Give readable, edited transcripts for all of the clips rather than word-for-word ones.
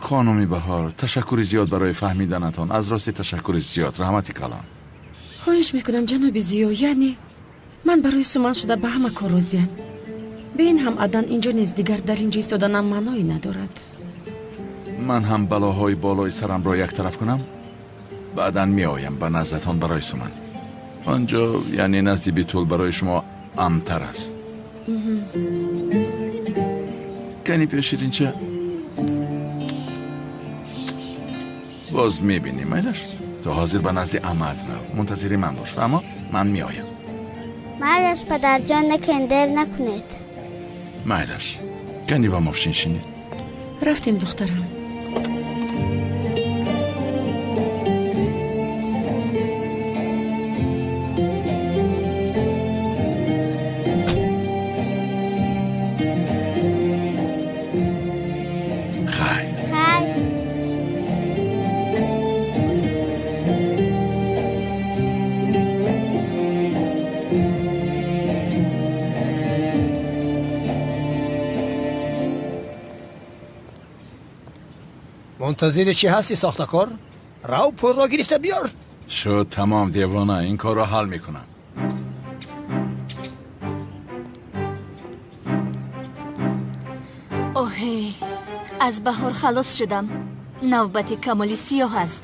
Хонуми Баҳор, ташаккури зиёд барои фаҳмиданатон. Аз рости ташаккури зиёд. Раҳмати калон. Хоҳиш мекунам, ҷаноби Зиё, яъне ман барои суман шуда ба ҳама кор розиям. Бе ин ҳам Адан инҷо нест, дигар дар инҷо истоданам маъное надорад. Ман ҳам балоҳои болои сарамро яктараф кунам, баъдан меоям ба наздатон барои суман. Он ҷо яъне назди Битул барои шумо амнтар аст. Кани биё, ширинча, боз мебинем, майлаш? То ҳозир ба назди амаат рав, мунтазири ман бош, аммо ман меоям. Майлаш, падарҷон, накун, дер накунед. Майлаш, кани ба мошин шинед. Рафтем, духтарам. Хайр. Хайр. Мунтазири чӣ ҳасти, сохтакор? Рав, пулро гирифта биёр. Шуд тамом, девона, ин корро ҳал мекунам. Оҳе, аз Баҳор халос шудам. Навбати Камоли Сиёҳ аст.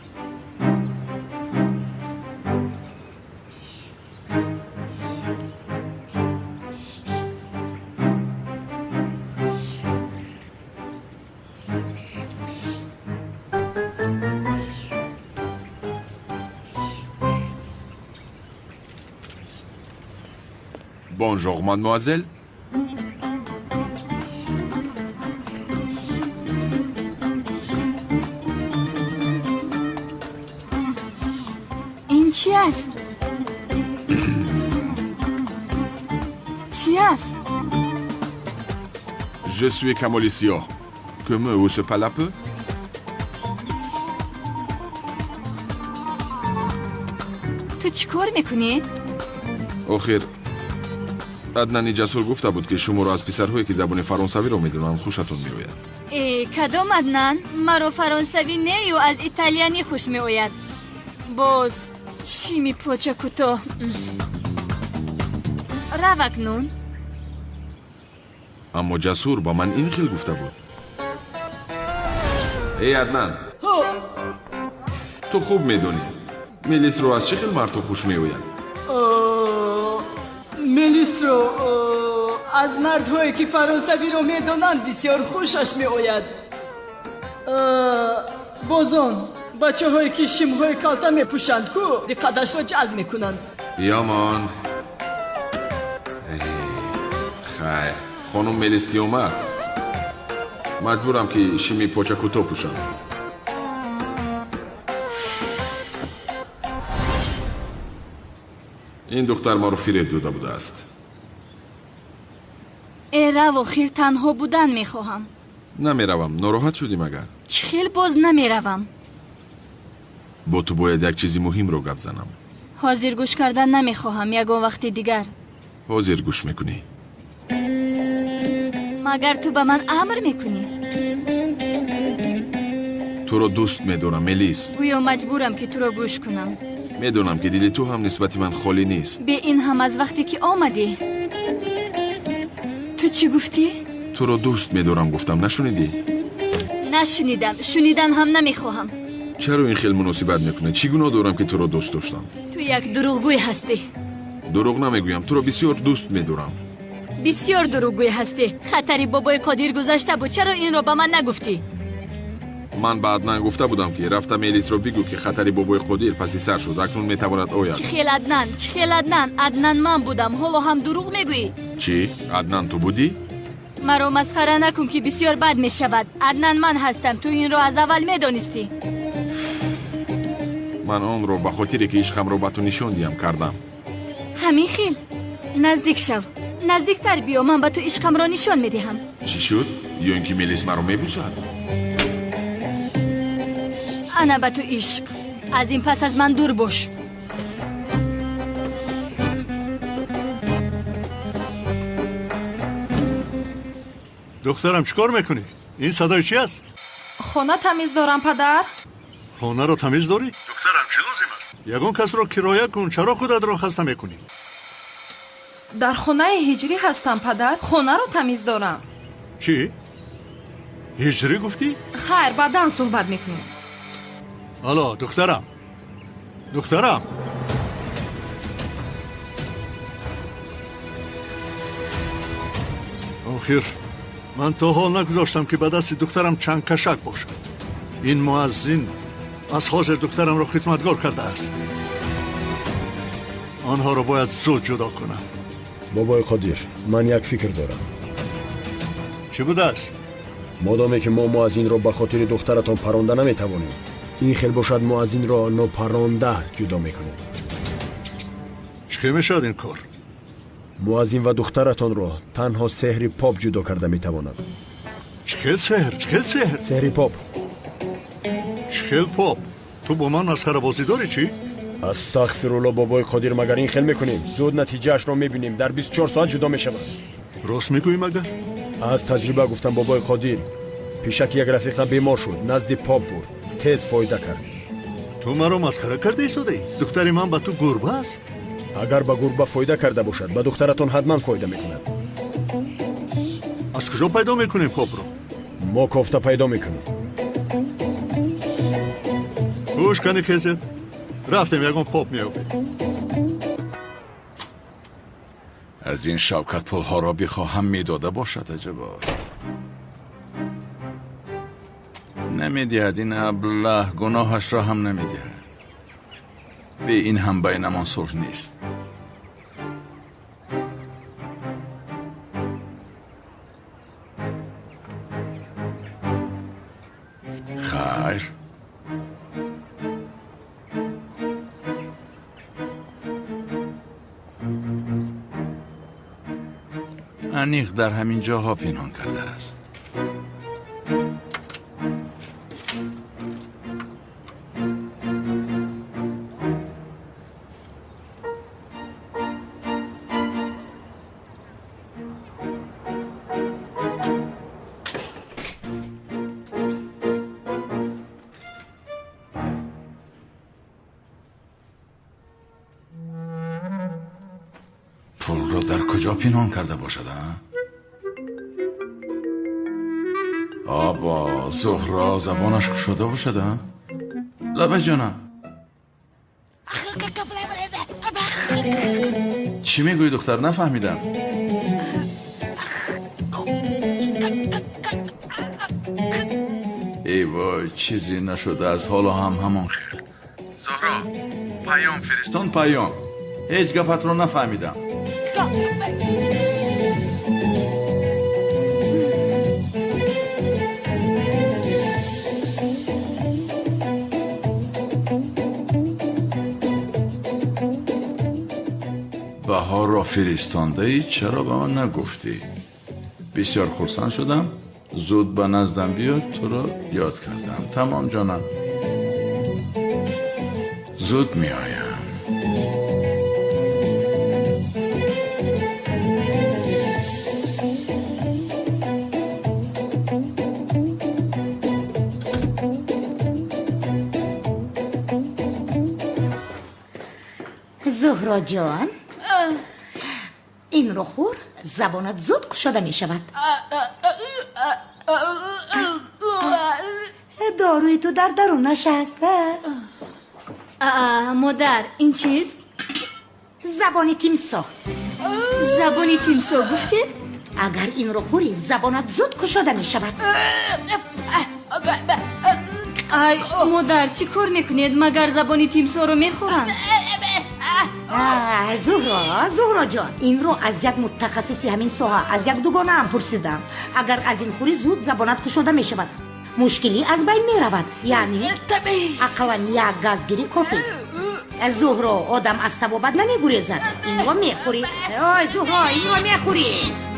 Bonjour, mademoiselle. Ин чӣ аст? Чӣ аст? Je suis Kamoli Sio. Que me ou ce palape? Ту чӣ кор мекунӣ? Охир, Аднани Ҷасур гуфта буд, ки шуморо аз писарҳое, ки забони фаронсавиро медонанд, хушатон меояд. Э, кадом Аднан? Маро фаронсавӣ нею, аз италиянӣ хуш меояд. Боз шими поча кӯтоҳ. Рав акнун. Аммо Ҷасур ба ман ин хел гуфта буд. Эй, Аднан, ту хуб медонӣ, Мелисро аз чӣ хел мардҳо хуш меояд? Мелисро аз мардҳое, ки фаронсавиро медонанд, бисёр хушаш меояд. Боз он бачаҳое, ки шимҳои калта мепӯшанд ку, диққаташро ҷалб мекунанд. Биёмон. Хайр, хонум Мелис ки омад, маҷбурам, ки шими поча кӯтоҳ пӯшам. Ин духтар маро фиреб дода будааст. Э, рав, охир танҳо будан мехоҳам. Намеравам. Нороҳат шудӣ магар? Чӣ хел боз намеравам? Бо ту бояд як чизи муҳимро гап занам. Ҳозир гӯш кардан намехоҳам, ягон вақти дигар. Ҳозир гӯш мекунӣ. Магар ту ба ман амр мекунӣ? Туро дӯст медорам, Мелис. Гӯё маҷбурам, ки туро гӯш кунам. Медонам, ки дили ту ҳам нисбати ман холӣ нест. Бе ин ҳам аз вақте ки омадӣ. Ту чӣ гуфтӣ? Туро дӯст медорам гуфтам, нашунидӣ? Нашунидам, шунидан ҳам намехоҳам. Чаро ин хел муносибат мекунӣ? Чӣ гуноҳ дорам, ки туро дӯст доштам? Ту як дурӯғгӯй ҳастӣ. Дурӯғ намегӯям, туро бисёр дӯст медорам. Бисёр дурӯғгӯй ҳастӣ. Хатари бобои Қодир гузашта буд, чаро инро ба ман нагуфтӣ? Ман ба Аднан гуфта будам, ки рафта Мелисро бигӯ, ки хатари бобои Қодир паси сар шуд, акнун метавонад ояд. Чӣ хел Аднан? Чӣ хел Аднан? Аднан ман будам, ҳоло ҳам дурӯғ мегӯӣ? Чӣ? Аднан ту будӣ? Маро масхара накун, ки бисёр бад мешавад. Аднан ман ҳастам, ту инро аз аввал медонистӣ. Ман онро ба хотире, ки ишқамро ба ту нишон диҳам, кардам. Ҳамин хел? Наздик шав, наздиктар биё, ман ба ту ишқамро нишон медиҳам. Чӣ шуд? Ё ин ки Мелис маро мебусад? Ана ба ту ишқ. Аз ин пас аз ман дур бош. Духтарам, чӣ кор мекунӣ? Ин садои чӣ аст? Хона тамиз дорам, падар. Хонаро тамиз дорӣ? Духтарам, чӣ лозим аст? Ягон касро кироя кун, чаро худатро хаста мекунӣ? Дар хонаи ҳиҷрӣ ҳастам, падар. Хонаро тамиз дорам. Чӣ? Ҳиҷрӣ гуфтӣ? Хайр, баъдан суҳбат мекунем. Алло, духтарам. Духтарам. Охир, ман то ҳол нагузоштам, ки ба дасти духтарам чанд кашак бошад. Ин муаззин аз ҳозир духтарамро хизматгор кардааст. Онҳоро бояд зуд ҷудо кунам. Бобои Қодир, ман як фикр дорам. Чӣ будааст? Модоме ки мо муаззинро ба хотири духтаратон паронда наметавонем, ин хел бошад муаззинро нопаронда ҷудо мекунем. Чӣ хел мешавад ин кор? Муаззин ва духтаратонро танҳо сеҳри поп ҷудо карда метавонад. Чӣ хел сеҳр? Чӣ хел сеҳр? Сеҳри поп. Чӣ хел поп? Ту бо ман масхарабозӣ дорӣ чӣ? Астағфирулло, бобои Қодир, магар ин хел мекунем? Зуд натиҷаашро мебинем, дар 24 соат ҷудо мешавад. Рост мегӯӣ магар? Аз таҷриба гуфтам, бобои Қодир. Пешаки як рафиқам бемор шуд, назди поп бурд, тез фоида кард. Ту маро масхара карда истодаӣ? Духтари ман ба ту гурба аст? Агар ба гурба фоида карда бошад, ба духтаратон ҳатман фоида мекунад. Аз куҷо пайдо мекунем попро? Мо кофта пайдо мекунем. Гӯш кани хезет, рафтем ягон поп меёбем. Аз ин Шавкат пулҳоро бихоҳам медода бошад, аҷабо. Намедиҳад, ин аблаҳ гуноҳашро ҳам намедиҳад. Бе ин ҳам байнамон сулҳ нест. Хайр. Аниқ дар ҳамин ҷоҳо пинҳон кардааст. Пулро дар куҷо пинҳон карда бошад, а? Обо, Зуҳро забонаш кушода бошад, а? Лаба ҷонам. Чӣ мегӯӣ, духтар? Нафаҳмидам. Эй вой, чизе нашудааст, ҳоло ҳам ҳамон хел. Зуҳро, паём фиристон, паём. Ҳеҷ гапатро нафаҳмидам. Баҳорро фиристондаӣ, чаро ба ман нагуфтӣ? Бисёр хурсанд шудам. Зуд ба наздам биё, туро ёд кардам. Тамом ҷонам, зуд меоям. Зуҳро ҷон, инро хӯр, забонат зуд кушода мешавад. Доруи ту дар дарунаш аст. Модар, ин чист? Забони тимсоҳ. Забони тимсоҳ гуфтед? Агар инро хӯрӣ, забонат зуд кушода мешавад. Ай, модар, чӣ кор мекунед? Магар забони тимсоҳро мехӯранд? Зуҳро, Зуҳро ҷон, инро аз як мутахассиси ҳамин соҳа, аз як дугонаам пурсидам. Агар аз ин хӯрӣ, зуд забонат кушода мешавад. Мушкилӣ аз байн меравад. Яъне ақаллан як газгирӣ кофист. Зуҳро, одам аз табобат намегурезад. Инро мехӯрӣ. Ой, Зуҳро, инро мехӯрӣ.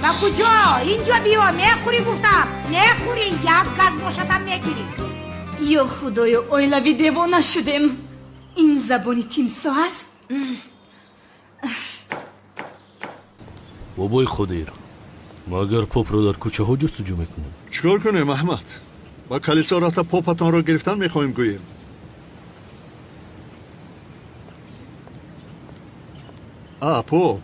Ба куҷо? Инҷо биё, мехӯрӣ гуфтам. Мехӯрӣ, як газ бошадам мегирӣ. Ё худоё, оилавӣ девона шудем. Ин забони тимсоҳ аст? Бобои Қодир, магар попро дар кӯчаҳо ҷустуҷӯ мекунем? Чӣ кор кунем, Аҳмад? Ба калисо рафта попатонро гирифтан мехоҳем гӯем. А, поп.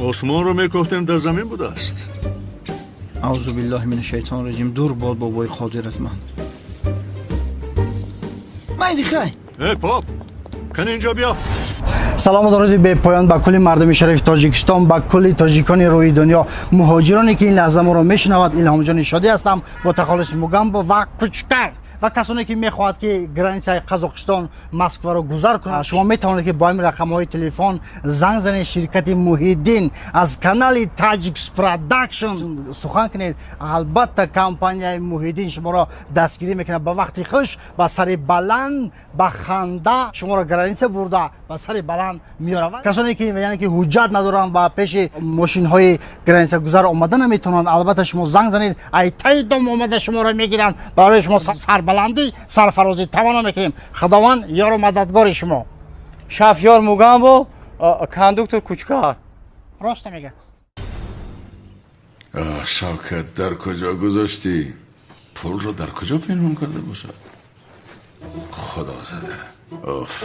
Осмонро мекофтем, дар замин будааст. Аузу биллаҳи мина шайтон раҷим. Дур бод бобои Қодир аз ман. Майли хай. Э, поп, кани инҷо биё. Салому дуруди бепоён ба кулли мардуми шарифи Тоҷикистон, ба кулли тоҷикони рӯи дунё, муҳоҷироне ки ин лаҳза моро мешунавад. Илҳомҷони Шодӣ ҳастам бо тахаллуси Мугамбо ва Кучкар ва касоне ки мехоҳад ки границаи Қазоқистон Москваро гузар кунад, шумо метавонед ки бо ҳамин рақамҳои телефон занг занед. Ширкати Муҳиддин аз канали Таҷикс Продакшн сухан кунед. Албатта компанияи Муҳиддин шуморо дастгирӣ мекунад. Ба вақти хуш, ба сари баланд, ба ханда шуморо граница бурда ба сари баланд меоравад. Касоне ки яъне ки ҳуҷҷат надоранд ва пеши мошинҳои граница гузар омада наметавонанд, албатта шумо занг занед, ай таи дом омада шуморо мегиранд. Барои шумо сарбаландӣ, сарфарозӣ таманно мекунем. Худованд ёру мададгори шумо. Шафёр Мугамбо, кондуктор Кучкар. Рост мега. Шавкат, дар куҷо гузоштӣ? Пулро дар куҷо пинҳон карда бошад? Худо зада. Уф.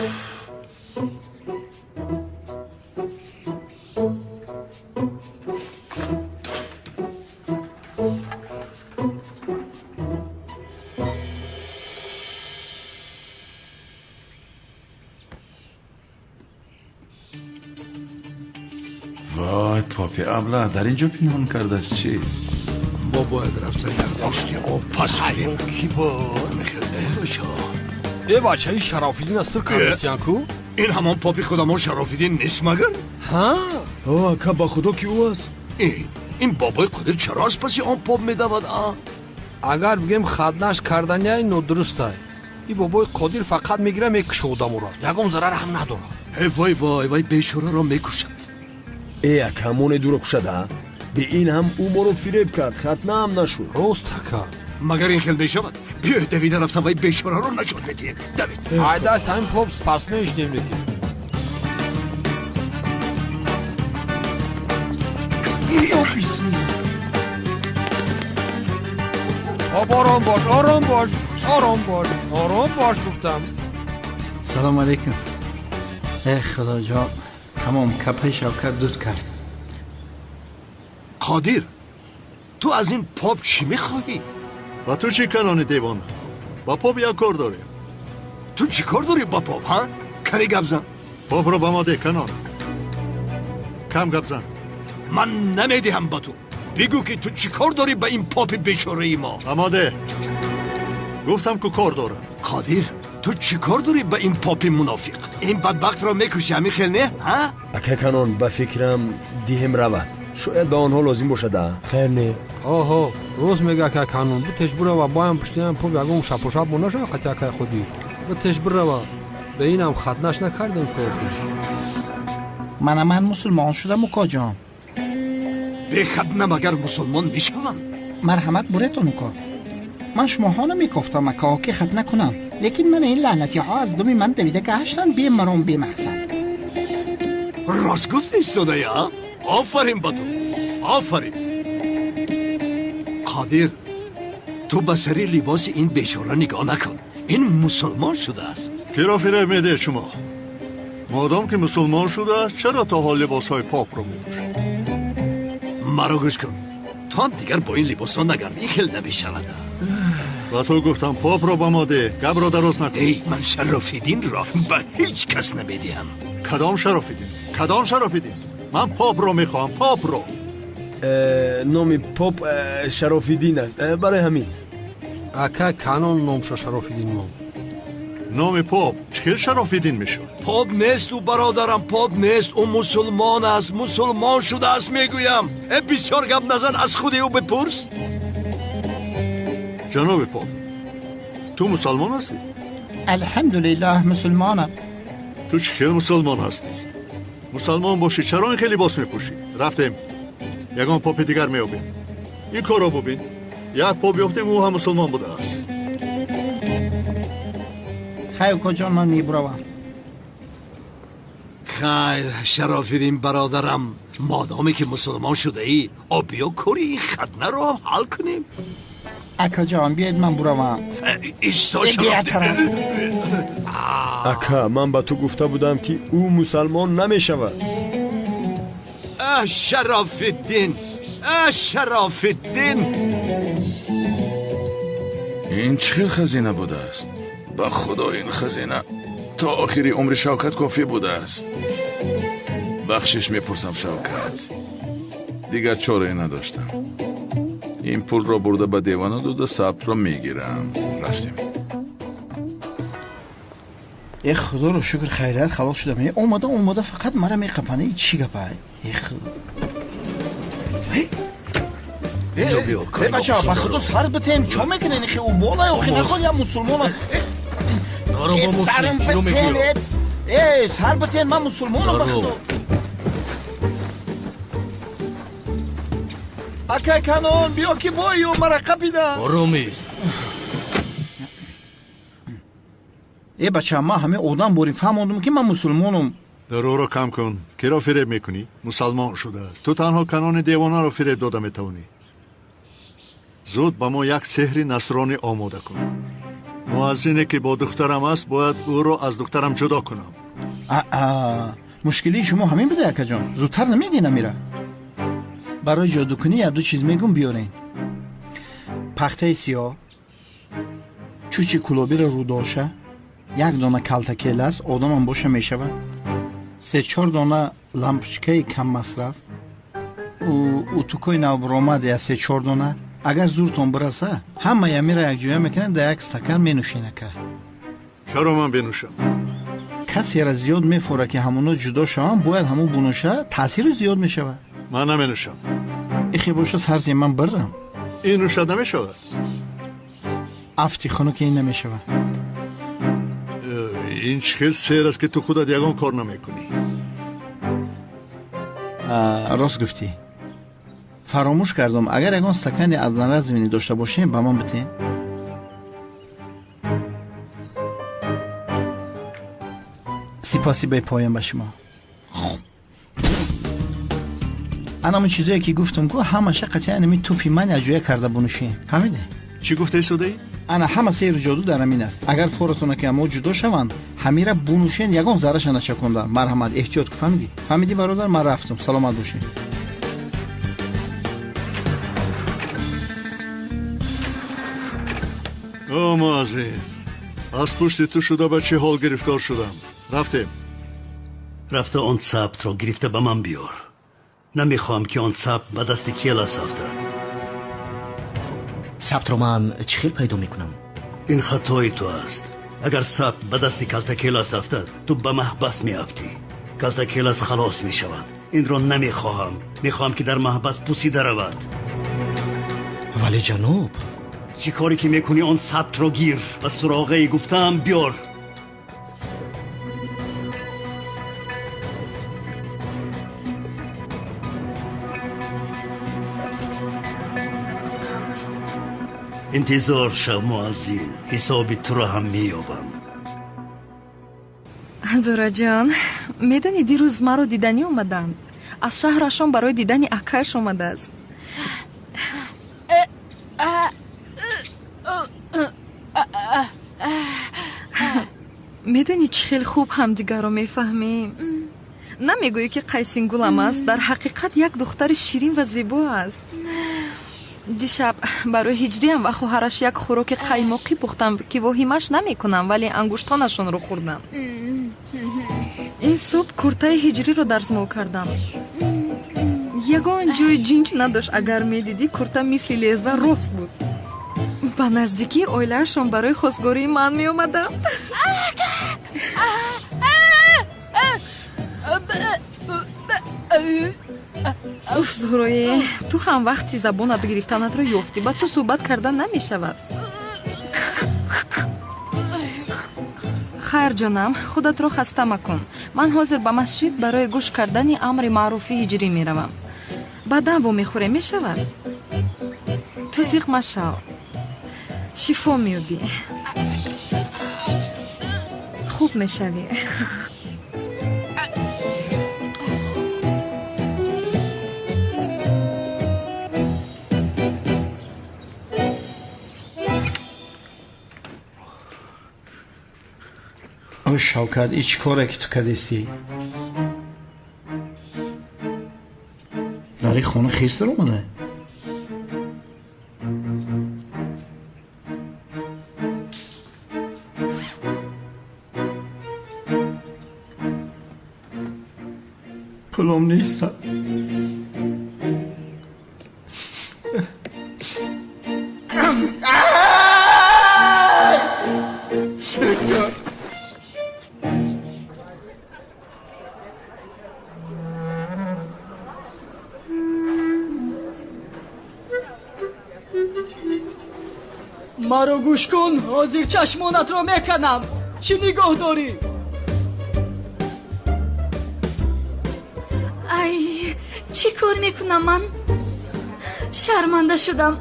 Вой, попи абла дар инҷо пинҳон кардааст чӣ? Мо бояд рафта як пушти об пас кунем. Ки бо Э, бачаи Шарофиддин аст, кардасиян ку? Ин ҳамон попи худамон Шарофиддин нест магар? Ҳа? О, ака, ба худо ки ӯ аст. Ин бобои Қодир чаро аз паси он поп медавад, а? Агар бигем хатнаш карданяй нодурустай. И бобои Қодир фақат мегира мекуша одаморо. Ягон зарар ҳам надорад. Э, вой вой, вай бечораро мекушад. Э, ака, моне дуро кушад, а? Бе ин ҳам ӯ моро фиреб кард, хатна ҳам нашуд. Рост, ака. Магар ин хел мешавад? Биёед давида рафтан вай бечораро наҷот медиҳем. Давид. Ай даст ҳамин поп спортсмен шудем лекин. Ё бисмилла. Поп, ором бош, ором бош, ором бош, ором бош гуфтам. Салом алейкум. Э, худоҷон, тамом капаи Шавкат дуд кард. Қодир, ту аз ин поп чӣ мехоҳӣ? Ба ту чӣ, канони девона? Ба поп як кор дорем. Ту чӣ кор дорӣ ба поп, ҳа? Кани гап зан. Попро ба мо деҳ, канон. Кам гап зан. Ман намедиҳам ба ту. Бигӯ ки ту чӣ кор дорӣ ба ин попи бечораи мо? Ба мо деҳ. Гуфтам ку кор дорам. Қодир, ту чӣ кор дорӣ ба ин попи мунофиқ? Ин бадбахтро мекушӣ, ҳамин хел не, ҳа? Ака канон, ба фикрам диҳем равад. Шояд ба онҳо лозим бошад, а? Хайр не. Оҳо, рост мега ака канон. Битеш бирава, боям пуштиам поп ягон шапошап мо нашава қати акай Қодир. Битеш бирава. Ба инам хатнаш накардем кофи. Мана ман мусулмон шудам, укоҷон. Бехатна магар мусулмон мешаванд? Марҳамат буретон, уко. Ман шумоҳо намекофтам, ака, ки хатна кунам. Лекин мана ин лаънатиҳо аз думи ман давида гаштанд бемаром бемақсад. Рост гуфта истодаи, а? Офарин ба ту, офарин. Қодир, ту ба сари либоси ин бечора нигоҳ накун. Ин мусулмон шудааст. Киро фиреб медиҳед шумо? Модом ки мусулмон шудааст, чаро то ҳол либосҳои попро мепӯшад? Маро гӯш кун. Ту ҳам дигар бо ин либосҳо нагард, ин хел намешавад. Ба ту гуфтам попро ба мо деҳ, гапро дароз накун. Эй, ман Шарофиддинро ба ҳеҷ кас намедиҳам. Кадом Шарофиддин? Кадом Шарофиддин? Ман попро мехоҳам, попро. Номи поп Шарофиддин аст, барои ҳамин. Ака канон номша Шарофиддин мон. Номи поп чӣ хел Шарофиддин мешавад? Поп нест ӯ, бародарам, поп нест. Ӯ мусулмон аст, мусулмон шудааст мегӯям. Э, бисёр гап назан, аз худи ӯ бипурс. Ҷаноби поп, ту мусалмон ҳастӣ? Алҳамдулиллаҳ, мусулмонам. Ту чӣ хел мусулмон ҳастӣ? Мусалмон бошӣ, чаро ин хел либос мепӯшӣ? Рафтем, ягон попи дигар меёбем. Ин корро бубин. Як поп ёфтем, ӯ ҳам мусулмон будааст. Хай, укоҷон, ман мебуравам. Хайр, Шарофиддин бародарам, Модоме ки мусулмон шудаӣ, биё кори ин хатнаро ҳам ҳал кунем. Акаҷон, биёед ман буравам. Исто. Ака, ман ба ту гуфта будам, ки ӯ мусалмон намешавад. Шарофиддин, Шарофиддин, ин чӣ хел хазина будааст? Ба худо, ин хазина то охири умри Шавкат кофӣ будааст. Бахшиш мепурсам, Шавкат, дигар чорае надоштам. Ин пулро бурда ба девона дода, сабтро мегирам. Рафтем. Э, худоро шукр, хайрият, халос шудам. Омада омада фақат мара меқапана. Чӣ гапа? Э, худо! Э, бача, ба худо, сар битен, чо мекунен? Хе уболай, охи наход я мусулмона. Сарм битен, э, сар битен, ман мусулмонам, ба худо. Акай Канон, биё ки бою мара қапида. Оромист. Э, бача, ман ҳамин одам борим фаҳмондум, ки ман мусулмонам. Дарӯро кам кун. Киро фиреб мекунӣ? Мусалмон шудааст. Ту танҳо Канони девонаро фиреб дода метавонӣ. Зуд ба мо як сеҳри насронӣ омода кун. Муаззине ки бо духтарам аст, бояд ӯро аз духтарам ҷудо кунам. Аа, мушкилии шумо ҳамин буда, акаҷон? Зудтар намегӯӣ намира? Барои ҷодукунӣ як ду чиз мегӯм, биёрен. Пахтаи сиёҳ, чӯчи кулобиро рӯдоша, як дона калтакелас, одамам боша мешавад, се-чор дона лампочкаи каммасраф, утукои навбуромад я се-чор дона. Агар зуртон бираса, ҳама ямира якҷоя мекунед, дар як стакан менӯшен, ака. Чаро ман бинӯшам? Касера зиёд мефора, ки ҳамоно ҷудо шаванд, бояд ҳамон бунӯша, таъсиру зиёд мешавад. Ман наменӯшам. Ихе боша, сарзи ман бирам. Ин нӯшад намешавад. Афти хунук ин намешавад. Ин чӣ хел сер аст, ки ту худат ягон кор намекунӣ? Рост гуфтӣ, фаромӯш кардам. Агар ягон стакани аз наразминӣ дошта бошем, ба ман битен. Сипоси бепоён ба шумо. Анамон чизое ки гуфтам ку, ҳамаша қатъиян ами туфи ман якҷоя карда бунӯшем, фаҳмиде? Чӣ гуфтаи содаӣ? Ана, ҳама сеҳру ҷоду дар ҳамин аст. Агар форатона ки амо ҷудо шаванд, ҳамира бунӯшен, ягон зарраша начаконда. Марҳамат, эҳтиёт ку, фаҳмидӣ? Фаҳмидӣ, бародар? Ман рафтам, саломат бошед. О, муаззин, аз пушти ту шуда ба чӣ ҳол гирифтор шудам. Рафтем. Рафта он сабтро гирифта ба ман биёр. Намехоҳам, ки он сабт ба дасти Келас афтад. Сабтро ман чӣ хел пайдо мекунам? Ин хатои ту аст. Агар сабт ба дасти Калтакелас афтад, ту ба маҳбас меафтӣ, Калтакелас халос мешавад. Инро намехоҳам. Мехоҳам, ки дар маҳбас пусида равад. Вале, ҷаноб. Чӣ коре ки мекунӣ, он сабтро гир ва суроғаи гуфтаам биёр. Интизор шав, муаззин, ҳисоби туро ҳам меёбам. Зураҷон, медонӣ, дирӯз маро диданӣ омаданд. Аз шаҳрашон барои дидани акаш омадааст. Медонӣ, чӣ хел хуб ҳамдигарро мефаҳмем. Намегӯӣ, ки қайсингулам аст, дар ҳақиқат як духтари ширин ва зебо аст. Дишаб барои Ҳиҷриям ва хоҳараш як хӯроки қаймоқӣ пухтам, ки воҳимаш намекунам, вале ангуштонашонро хӯрдам. Ин субҳ куртаи Ҳиҷриро дарзмол кардам, ягон ҷои ҷинҷ надошт. Агар медидӣ, курта мисли лезва рост буд. Ба наздикии оилаашон барои хостгории ман меомаданд. Уф, Зуҳрое, ту ҳам вақти забонат гирифтанатро ёфтӣ. Ба ту суҳбат кардан намешавад. Хайр, ҷонам, худатро хаста макун. Ман ҳозир ба масҷид барои гӯш кардани амри маъруфи Ҳиҷрӣ меравам. Баъдан вомехӯрем, мешавад? Ту зиқ машав, шифо меёбӣ, хуб мешавӣ. О Шавкат, ин чӣ коре ки ту кардистӣ? Дар ин хона хис даромада? Пулом нест. Маро гӯш кун, ҳозир чашмонатро меканам. Чӣ нигоҳ дорӣ? Ай, чӣ кор мекунам ман? Шарманда шудам.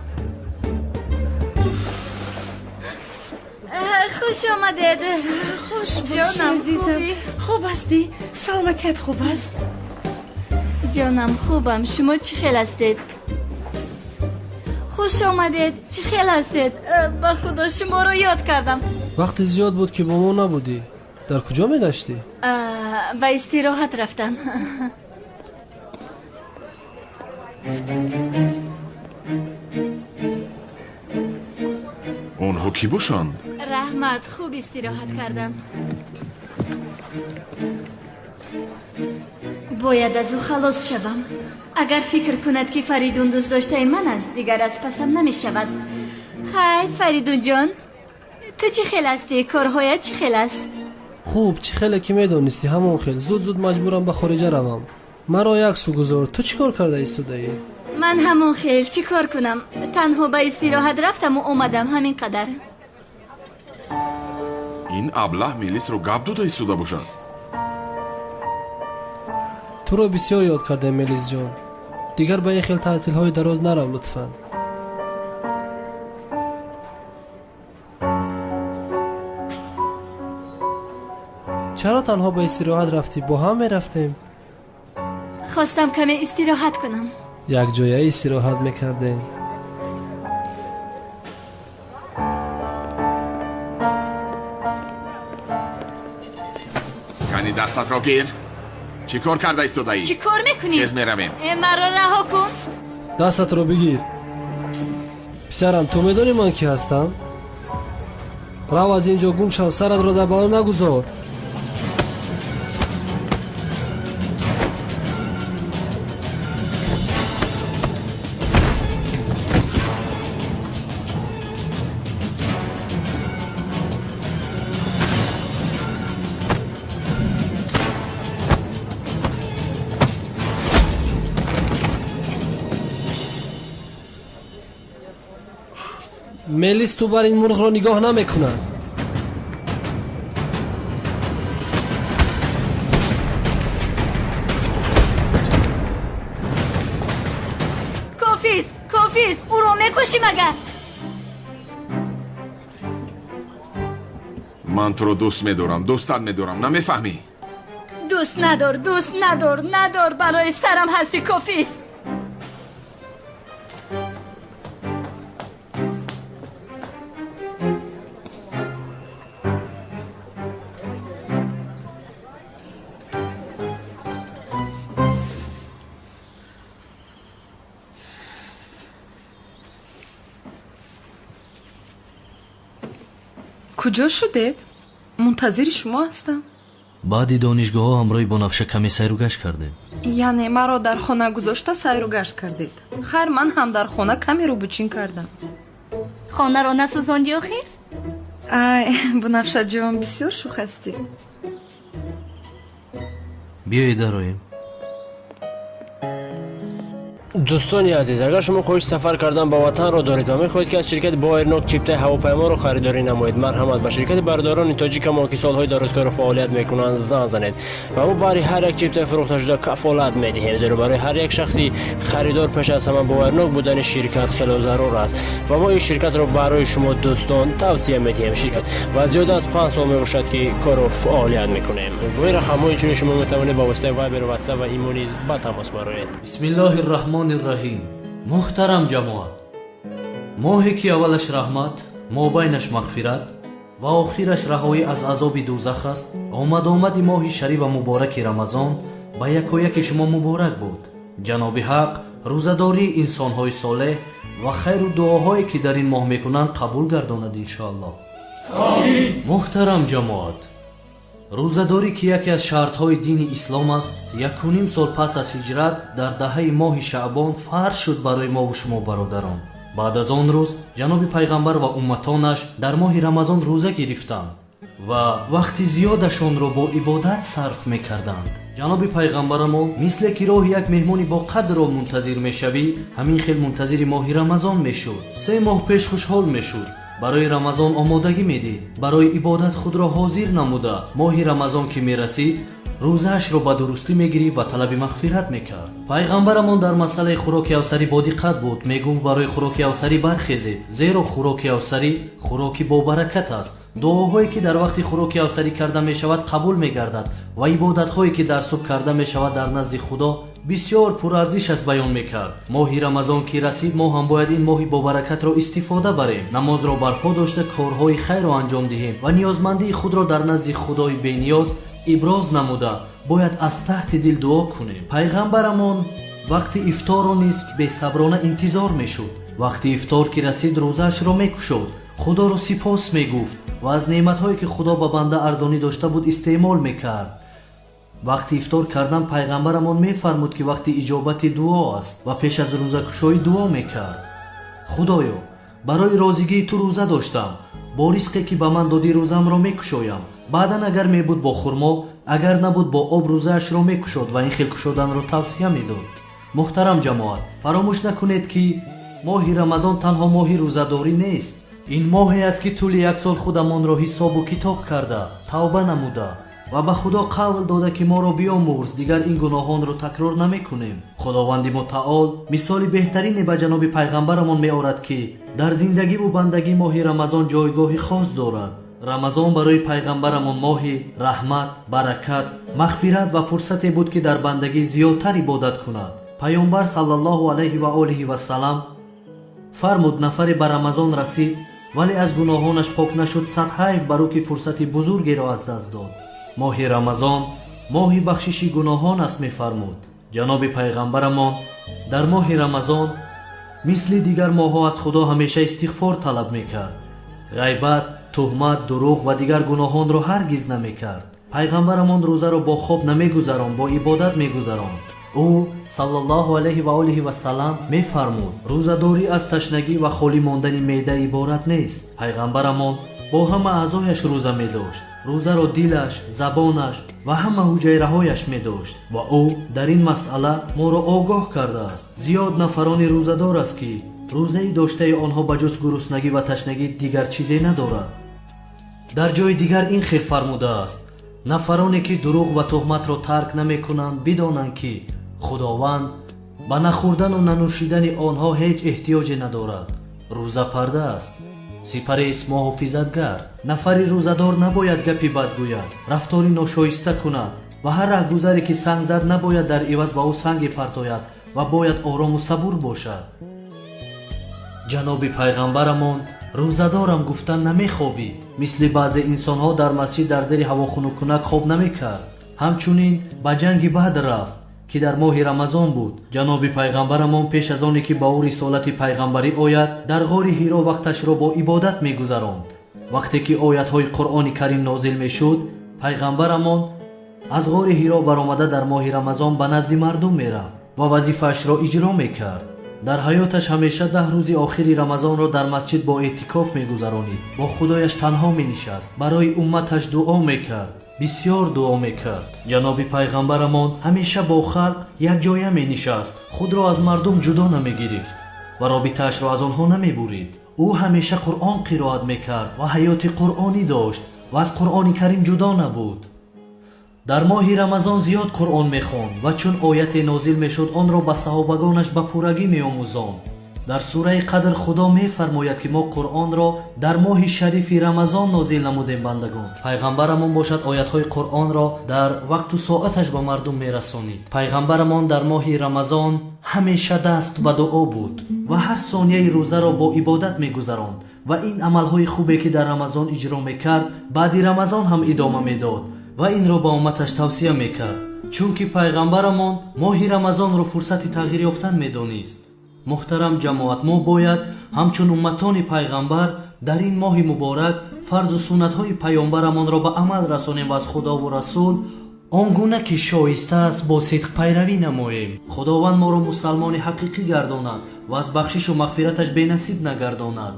Хуш омадед. Хуш ҷонам, азизам. Хуб ҳастӣ? Саломатият хуб аст? Ҷонам, хубам. Шумо чӣ хел ҳастед? Хуш омадед. Чӣ хел ҳастед? Ба худо шуморо ёд кардам. Вақти зиёд буд ки бо мо набудӣ. Дар куҷо мегаштӣ? Ба истироҳат рафтам. Онҳо кӣ бошанд? Раҳмат, хуб истироҳат кардам. Бояд аз ӯ халос шавам. Агар фикр кунад ки Фаридун дӯстдоштаи ман аст, дигар аз пасам намешавад. Хайр, Фаридунҷон, ту чӣ хел ҳастӣ? Корҳоят чӣ хел аст? Хуб, чӣ хеле ки медонистӣ, ҳамон хел. Зуд-зуд маҷбурам ба хориҷа равам. Маро як су гузор. Ту чӣ кор карда истодаӣ? Ман ҳамон хел, чӣ кор кунам? Танҳо ба истироҳат рафтаму омадам, ҳамин қадар. Ин аблаҳ Мелисро гап дода истода бошад. Туро бисёр ёд кардем, Мелисҷон. Дигар ба ин хел таътилҳои дароз нарав, лутфан. Чаро танҳо ба истироҳат рафтӣ? Бо ҳам мерафтем. Хостам каме истироҳат кунам. Якҷоя истироҳат мекардем. Кани дастатро гир. Чӣ кор карда истодаӣ? Чӣ кор мекунӣ? Тез меравем. Маро раҳо кун. Дастатро бигир. Писарам, ту медонӣ ман кӣ ҳастам? Рав аз ин ҷо гум шав, саратро дар бало нагузор. Мелис ту бар ин мурғро нигоҳ намекунад. Кофист, кофист, ӯро мекушӣ магар? Ман туро дӯст медорам, дӯстат медорам, намефаҳмӣ? Дӯст надор, дӯст надор, надор, барои сарам ҳасти, кофист. Куҷо шудед? Мунтазири шумо ҳастам. Баъди донишгоҳҳо ҳамроҳи Бонафша каме сайру гашт кардем. Яъне маро дар хона гузошта сайру гашт кардед? Хайр, ман ҳам дар хона каме рӯбучин кардам. Хонаро насӯзонди охир? Ай, Бунафшаҷон, бисёр шӯх ҳастӣ. Биёед дароем. Дӯстони азиз, агар шумо хоҳиши сафар кардан ба ватанро доред ва мехоҳед ки аз ширкати Боэрнок чиптаи ҳавопайморо харидорӣ намоед, марҳамат ба ширкати бародарони тоҷикамон ки солҳои дарозкорро фаъолият мекунанд занг занед ва мо барои ҳар як чиптаи фурӯхташуда кафолат медиҳем, зеро барои ҳар як шахси харидор пеш аз ҳама боварнок будани ширкат хело зарур аст ва мо ин ширкатро барои шумо дӯстон тавсия медиҳем. Ширкат ва зиёда аз 5 сол мебошад ки корро фаъолият мекунем. Бо ин рақамҳо инчунин шумо метавонед ба воситаи Вайбер, Ватсап ва Имо низ ба тамос бароед. Бисмиллоҳир раҳмонир раҳим. Муҳтарам ҷамоат, моҳе ки аввалаш раҳмат, мобайнаш мағфират, Ва охираш раҳоӣ аз азоби дӯзах аст. Омад-омади моҳи шариф ва мубораки Рамазон ба якояки шумо муборак буд. Ҷаноби Ҳақ рӯзадории инсонҳои солеҳ ва хайру дуоҳое ки дар ин моҳ мекунанд қабул гардонад иншоаллоҳ. Омин. Муҳтарам ҷамоат, рӯзадорӣ ки яке аз шартҳои дини ислом аст, 1.5 сол пас аз ҳиҷрат дар даҳаи моҳи Шаъбон фарз шуд барои мову шумо бародарон. Баъд аз он рӯз ҷаноби пайғамбар ва умматонаш дар моҳи Рамазон рӯза гирифтанд ва вақти зиёдашонро бо ибодат сарф мекарданд. Ҷаноби пайғамбарамон мисле ки роҳи як меҳмони бо қадрро мунтазир мешавӣ, ҳамин хел мунтазири моҳи Рамазон мешуд. 3 моҳ пеш хушҳол мешуд, барои Рамазон омодагӣ медид, барои ибодат худро ҳозир намуда. Моҳи Рамазон ки мерасид, рӯзаашро ба дурустӣ мегирифт ва талаби мағфират мекард. Пайғамбарамон дар масъалаи хӯроки авсарӣ бодиққат буд. Мегуфт барои хӯроки авсарӣ бархезед, зеро хӯроки авсарӣ хӯроки бобаракат аст. Дуоҳое ки дар вақти хӯроки авсарӣ карда мешавад қабул мегардад ва ибодатҳое ки дар субҳ карда мешавад дар назди Худо бисёр пурарзиш аст баён мекард. Моҳи Рамазон ки расид, мо ҳам бояд ин моҳи бобаракатро истифода барем, намозро барпо дошта корҳои хайрро анҷом диҳем ва ниёзмандии худро дар назди Худои бениёз иброз намуда бояд аз таҳти дил дуо кунем. Пайғамбарамон вақти ифторро низ бесаброна интизор мешуд. Вақти ифтор ки расид, рӯзаашро мекушод, Худоро сипос мегуфт ва аз неъматҳое ки Худо ба банда арзонӣ дошта буд истеъмол мекард. Вақти ифтор кардан пайғамбарамон мефармуд ки вақти иҷобати дуо аст ва пеш аз рӯзакушоӣ дуо мекард. Худоё, барои розигии ту рӯза доштам, бо ризқе ки ба ман додӣ рӯзамро мекушоям. Баъдан агар мебуд бо хурмо, агар набуд бо об рӯзаашро мекушод ва ин хел кушоданро тавсия медод. Муҳтарам ҷамоат, фаромӯш накунед ки моҳи Рамазон танҳо моҳи рӯзадорӣ нест. Ин моҳе аст ки тӯли як сол худамонро ҳисобу китоб карда, тавба намуда ва ба Худо қавл дода ки моро биомӯрз, дигар ин гуноҳонро такрор намекунем. Худованди мутаол мисоли беҳтарине ба ҷаноби пайғамбарамон меорад ки дар зиндагиву бандагӣ моҳи Рамазон ҷойгоҳи хос дорад. Рамазон барои пайғамбарамон моҳи раҳмат, баракат, мағфират ва фурсате буд ки дар бандагӣ зиёдтар ибодат кунад. Пайғамбар саллаллоҳу алайҳи ва олиҳи вассалам фармуд: нафаре ба Рамазон расид, вале аз гуноҳонаш пок нашуд, сад ҳайф бар ӯ ки фурсати бузургеро аз даст дод. Моҳи Рамазон моҳи бахшиши гуноҳон аст, мефармуд. Ҷаноби пайғамбарамон дар моҳи Рамазон мисли дигар моҳҳо аз Худо ҳамеша истиғфор талаб мекард. Ғайбат, туҳмат, дурӯғ ва дигар гуноҳонро ҳаргиз намекард. Пайғамбарамон рӯзаро бо хоб намегузаронд, бо ибодат мегузаронд. Ӯ саллаллоҳу алайҳи ва олиҳи вассалам мефармуд: рӯзадорӣ аз ташнагӣ ва холӣ мондани меъда иборат нест. Пайғамбарамон бо ҳама аъзояш рӯза медошт. Рӯзаро дилаш, забонаш ва ҳама ҳуҷайраҳояш медошт ва ӯ дар ин масъала моро огоҳ кардааст. Зиёд нафарони рӯзадор аст ки рӯзаи доштаи онҳо ба ҷуз гуруснагӣ ва ташнагӣ дигар чизе надорад. Дар ҷои дигар ин хел фармудааст: нафароне ки дурӯғ ва туҳматро тарк намекунанд, бидонанд ки Худованд ба нахӯрдану нанӯшидани онҳо ҳеҷ эҳтиёҷе надорад. Рӯза парда аст, сипарест муҳофизатгар. Нафари рӯзадор набояд гапи бад гӯяд, рафтори ношоиста кунад ва ҳар раҳгузаре ки санг зад набояд дар иваз ба ӯ санге партояд ва бояд орому сабур бошад. Ҷаноби пайғамбарамон рӯзадорам гуфта намехобид. Мисли баъзе инсонҳо дар масҷид дар зери ҳавохунуккунак хоб намекард. Ҳамчунин ба ҷанги Бадр рафт ки дар моҳи Рамазон буд. Ҷаноби пайғамбарамон пеш аз оне ки ба ӯ рисолати пайғамбарӣ ояд, дар ғори Ҳиро вақташро бо ибодат мегузаронд. Вақте ки оятҳои Қуръони Карим нозил мешуд, пайғамбарамон аз ғори Ҳиро баромада дар моҳи Рамазон ба назди мардум мерафт ва вазифаашро иҷро мекард. Дар ҳаёташ ҳамеша 10 рӯзи охири Рамазонро дар масҷид бо эътикоф мегузаронид, бо Худояш танҳо менишаст, барои умматаш дуо мекард, бисёр дуо мекард. Ҷаноби пайғамбарамон ҳамеша бо халқ якҷоя менишаст, худро аз мардум ҷудо намегирифт ва робитаашро аз онҳо намебурид. Ӯ ҳамеша Қуръон қироат мекард ва ҳаёти қуръонӣ дошт ва аз Қуръони Карим ҷудо набуд. Дар моҳи Рамазон зиёд Қуръон мехонд ва чун ояте нозил мешуд, онро ба саҳобагонаш ба пуррагӣ меомӯзонд. Дар сураи Қадр Худо мефармояд ки мо Қуръонро дар моҳи шарифи Рамазон нозил намудем бандагон. Пайғамбарамон бошад оятҳои Қуръонро дар вақту соаташ ба мардум мерасонид. Пайғамбарамон дар моҳи Рамазон ҳамеша даст ба дуо буд ва ҳар сонияи рӯзаро бо ибодат мегузаронд. Ва ин амалҳои хубе ки дар Рамазон иҷро мекард, баъди Рамазон ҳам идома медод ва инро ба умматаш тавсия мекард, чунки пайғамбарамон моҳи Рамазонро фурсати тағйир ёфтан медонист. Муҳтарам ҷамоат, мо бояд ҳамчун умматони пайғамбар дар ин моҳи муборак фарзу суннатҳои паёмбарамонро ба амал расонем ва аз Худову Расул он гуна ки шоиста аст бо сидқ пайравӣ намоем. Худованд моро мусалмони ҳақиқӣ гардонад ва аз бахшишу мағфираташ бенасиб нагардонад.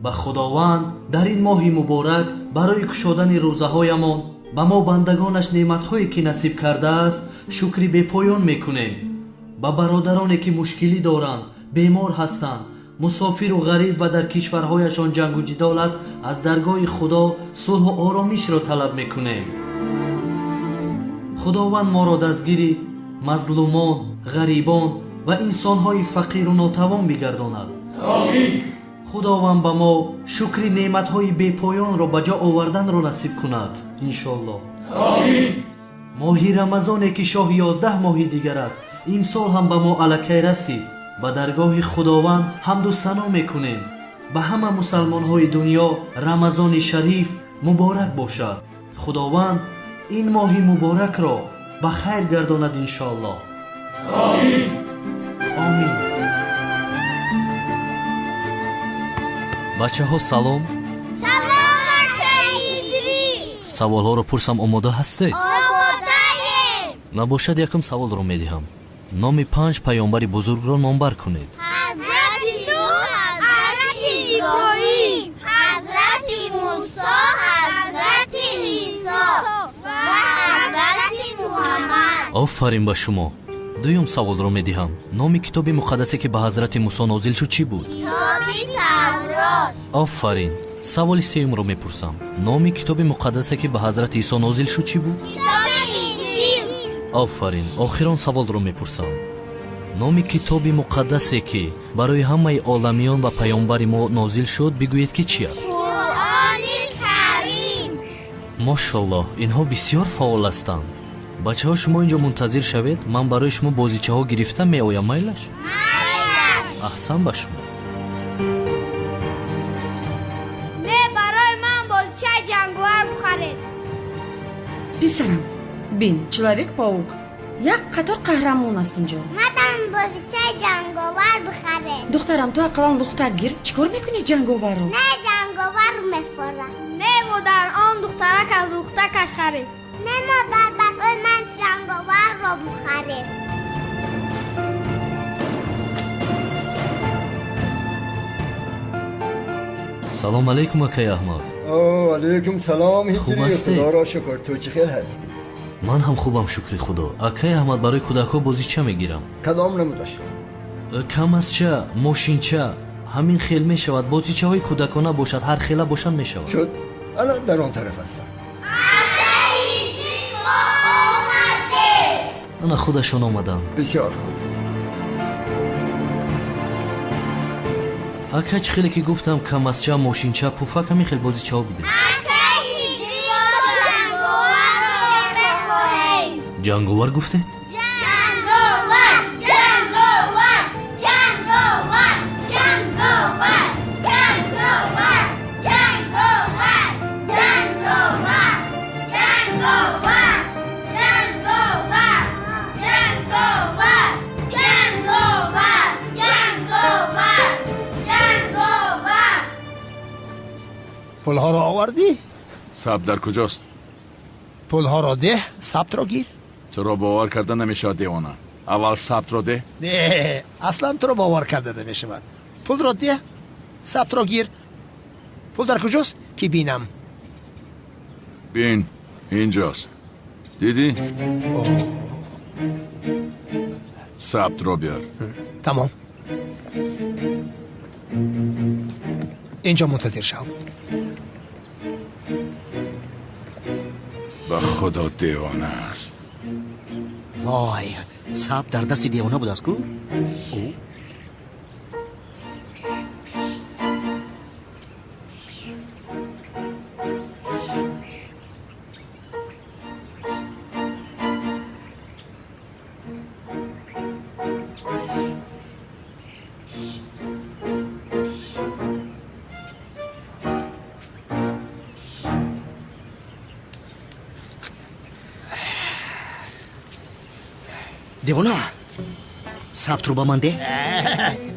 Ба Худованд дар ин моҳи муборак барои кушодани рӯзаҳоямон ба мо бандагонаш неъматҳое ки насиб кардааст шукри бепоён мекунем. Ба бародароне ки мушкилӣ доранд, бемор ҳастанд, мусофиру ғариб ва дар кишварҳояшон ҷангу ҷидол аст, аз даргоҳи Худо сулҳу оромишро талаб мекунем. Худованд моро дастгири мазлумон, ғарибон ва инсонҳои фақиру нотавон бигардонад. Худованд ба мо шукри неъматҳои бепоёнро ба ҷо оварданро насиб кунад, иншоаллоҳ. Моҳи Рамазоне ки шоҳи 11 моҳи дигар аст, имсол ҳам ба мо аллакай расид. Ба даргоҳи Худованд ҳамду сано мекунем. Ба ҳама мусалмонҳои дунё Рамазони шариф муборак бошад. Худованд ин моҳи муборакро ба хайр гардонад, иншоаллоҳ. Омин. Бачаҳо, салом. Салом, акаи Ҳиҷрӣ. Саволҳоро пурсам, омода ҳастед? Омодаем. Набошад, якум саволро медиҳам. Номи 5 паёмбари бузургро номбар кунед. Ҳазрати Нуҳ, Ҳазрати Иброҳим, Ҳазрати Мусо, Ҳазрати Исо ва Ҳазрати Муҳаммад. Офарин ба шумо. Дуюм саволро медиҳам. Номи китоби муқаддасе ки ба Ҳазрати Мусо нозил шуд чӣ буд? Китоби Таврот. Офарин. Саволи сеюмро мепурсам. Номи китоби муқаддасе ки ба Ҳазрати Исо нозил шуд чӣ буд? Китоби Инҷил. Офарин. Охирон саволро мепурсам. Номи китоби муқаддасе ки барои ҳамаи оламиён ва паёмбари мо нозил шуд, бигӯед ки чӣ аст? Қуръони Карим. Мошаллоҳ, инҳо бисёр фаъол ҳастанд. Бачаҳо, шумо инҷо мунтазир шавед, ман барои шумо бозичаҳо гирифта меоям, майлаш? Майлаш. Аҳсан ба шумо. Не, барои ман бозичаи ҷанговар бихаред. Писарам, бин, Человек-паук. Як қатор қаҳрамон аст инҷо. Мадам бозичаи ҷанговар бихаред. Духтарам, ту ақаллан лухтак гир. Чӣ кор мекунӣ ҷанговарро? Не, ҷанговар мефорам. Не, модар, он духтарак аз лухтакаш харид. Не, модар, барои ман ҷанговарро бихаред. Салом алейкум, акай Аҳмад. Алейкум салом, Хуб Ҳиҷрӣ. ҳастед? Худоро шукр, ту чӣ хел ҳастӣ? Ман ҳам хубам, шукри Худо. Акай Аҳмад, барои кӯдакҳо бозича мегирам. Кадом намудашро? Камазча, мошинча, ҳамин хел мешавад. Бозичаҳои кӯдакона бошад, ҳар хела бошанд мешавад. Шуд, ана дар он тараф ҳастам. Ана худашон омаданд. Бисёр хуб. Ака, чӣ хеле ки гуфтам, камазча, мошинча, пуфак, ҳамин хел бозичаҳо бидем. Ҷанговар гуфтед? Ҷанговар, ҷанговар, ҷанговар, ҷанговар, ҷанговар, ҷанговар, ҷанговар, ҷанговар, ҷанговар, ҷанговар, ҷанговар, ҷанговар, ҷанговар. Пулҳоро овардӣ? Сабт дар куҷост? Пулҳоро деҳ, сабтро гир. Туро бовар карда намешавад, девона. Аввал сабтро деҳ. Не, аслан туро бовар карда намешавад. Пулро деҳ, сабтро гир. Пул дар куҷост ки бинам? Бин, инҷост. Дидӣ? Сабтро биёр. Тамом. Инҷо мунтазир шав. Ба Худо девона аст. Вой, сабт дар дасти девона будааст ку? Девона, сабтро ба ман деҳ.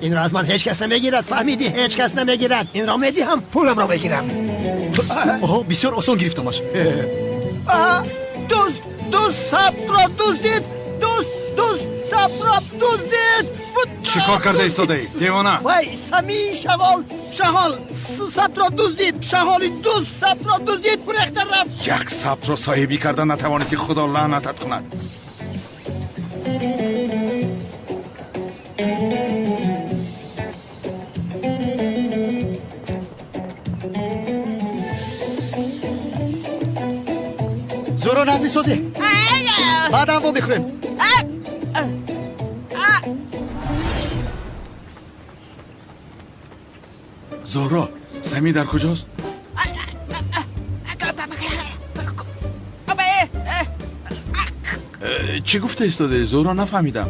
Инро аз ман ҳеҷ кас намегирад, фаҳмидӣ? Ҳеҷ кас намегирад. Инро медиҳам, пуламро мегирам. Оҳо, бисёр осон гирифтамаш. Дузд, дузд сабтро дуздид! Дузд, дузд сабтро дуздид! Чӣ кор карда истодаӣ, девона? Вай, Самии шағол, шағол сабтро дуздид! Шағоли дузд сабтро дуздид, гурехта рафт! Як сабтро соҳибӣ карда натавонисти, худо лаънатат кунад. Зӯро нағзи созе. Баъдан во мехӯрем. Зӯро, Самӣ дар куҷост? Чӣ гуфта истодаӣ, Зӯро? Нафаҳмидам.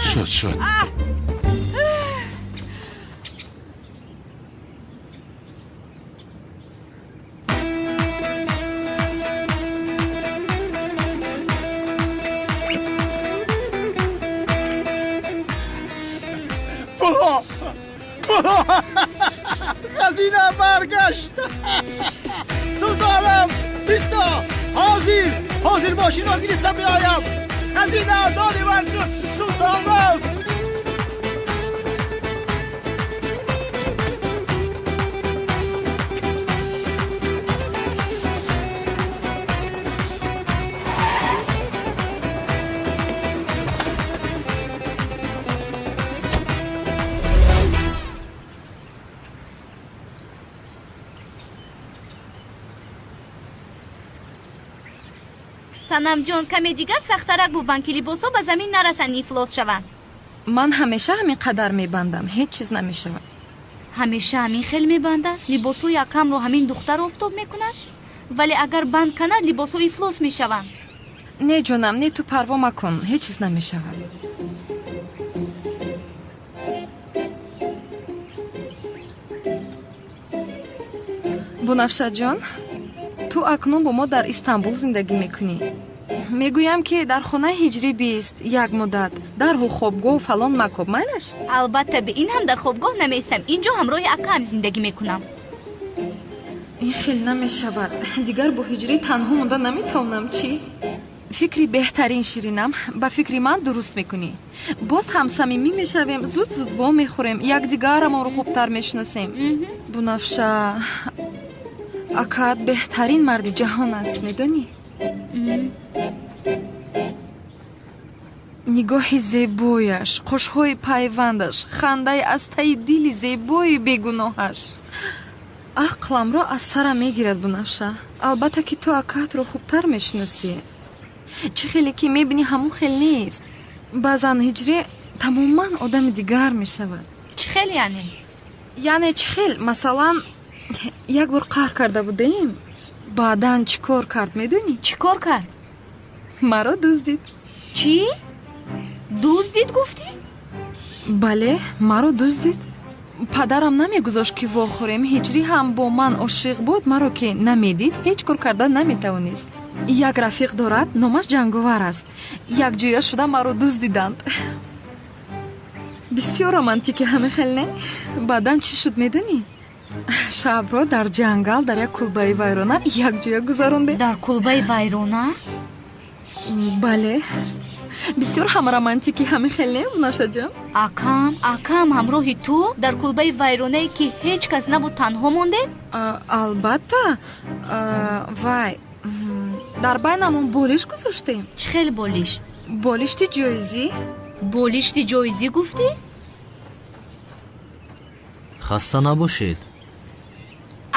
Шуд, шуд. Хазина баргашт! Султонам, бисто! Ҳозир, ҳозир мошинро гирифта биёям! Хазина аз они ман шуд, султонам! Санамҷон, каме дигар сахтарак бубанд, ки либосҳо ба замин нарасанд, ифлос шаванд. Ман ҳамеша ҳамин қадар мебандам, ҳеҷ чиз намешавад. Ҳамеша ҳамин хел мебандад? Либосҳои акамро ҳамин духтар офтоб мекунад? Вале агар банд канад, либосҳо ифлос мешаванд. Не, ҷонам, не, ту парво макун, ҳеҷ чиз намешавад. Бунафшаҷон, ту акнун бо мо дар Истанбул зиндагӣ мекунӣ. Мегӯям, ки дар хонаи ҳиҷрӣ бист як муддат, дарҳол хобгоҳу фалон макоб, майлаш? Албатта, бе ин ҳам дар хобгоҳ намеистам. Инҷо ҳамроҳи акаам зиндагӣ мекунам. Ин хел намешавад. Дигар бо ҳиҷрӣ танҳо монда наметавонам. Чӣ? Фикри беҳтарин, ширинам, ба фикри ман дуруст мекунӣ. Боз ҳам самимӣ мешавем, зуд-зуд во мехӯрем, якдигарамонро хубтар мешиносем. Бунафша, акаат беҳтарин марди ҷаҳон аст, медонӣ? Нигоҳи зебояш, қошҳои пайвандаш, хандаи аз таи дили зебои бегуноҳаш ақламро аз сарам мегирад. Бунафша, албатта ки ту акаатро хубтар мешиносӣ. Чӣ хеле ки мебинӣ, ҳамон хел нест. Баъзан ҳиҷрӣ тамоман одами дигар мешавад. Чӣ хел яъне? Яъне чӣ хел? Масалан, як бор қаҳр карда будем, баъдан чӣ кор кард, медонӣ? Чӣ кор кард? Маро дуздид. Чӣ? Дуздид гуфтӣ? Бале, маро дуздид. Падарам намегузошт, ки вохӯрем. Ҳиҷрӣ ҳам бо ман ошиқ буд, маро ки намедид, ҳеҷ кор карда наметавонист. Як рафиқ дорад, номаш Ҷанговар аст. Якҷоя шуда маро дуздиданд. Бисёр романтики, ҳаме хел не? Баъдан чӣ шуд, медонӣ? Шабро дар ҷангал дар як кулбаи вайрона якҷоя гузарондем. Дар кулбаи вайрона? Бале, бисёр ҳам романтики, ҳаме хел не, Бунафшаҷон? Акам, акам ҳамроҳи ту дар кулбаи вайронае, ки ҳеҷ кас набуд, танҳо мондед? Албатта. Вай, дар байнамон болишт гузоштем. Чӣ хел болишт? Болишти ҷоизӣ. Болишти ҷоизӣ гуфтӣ? Хаста набошед.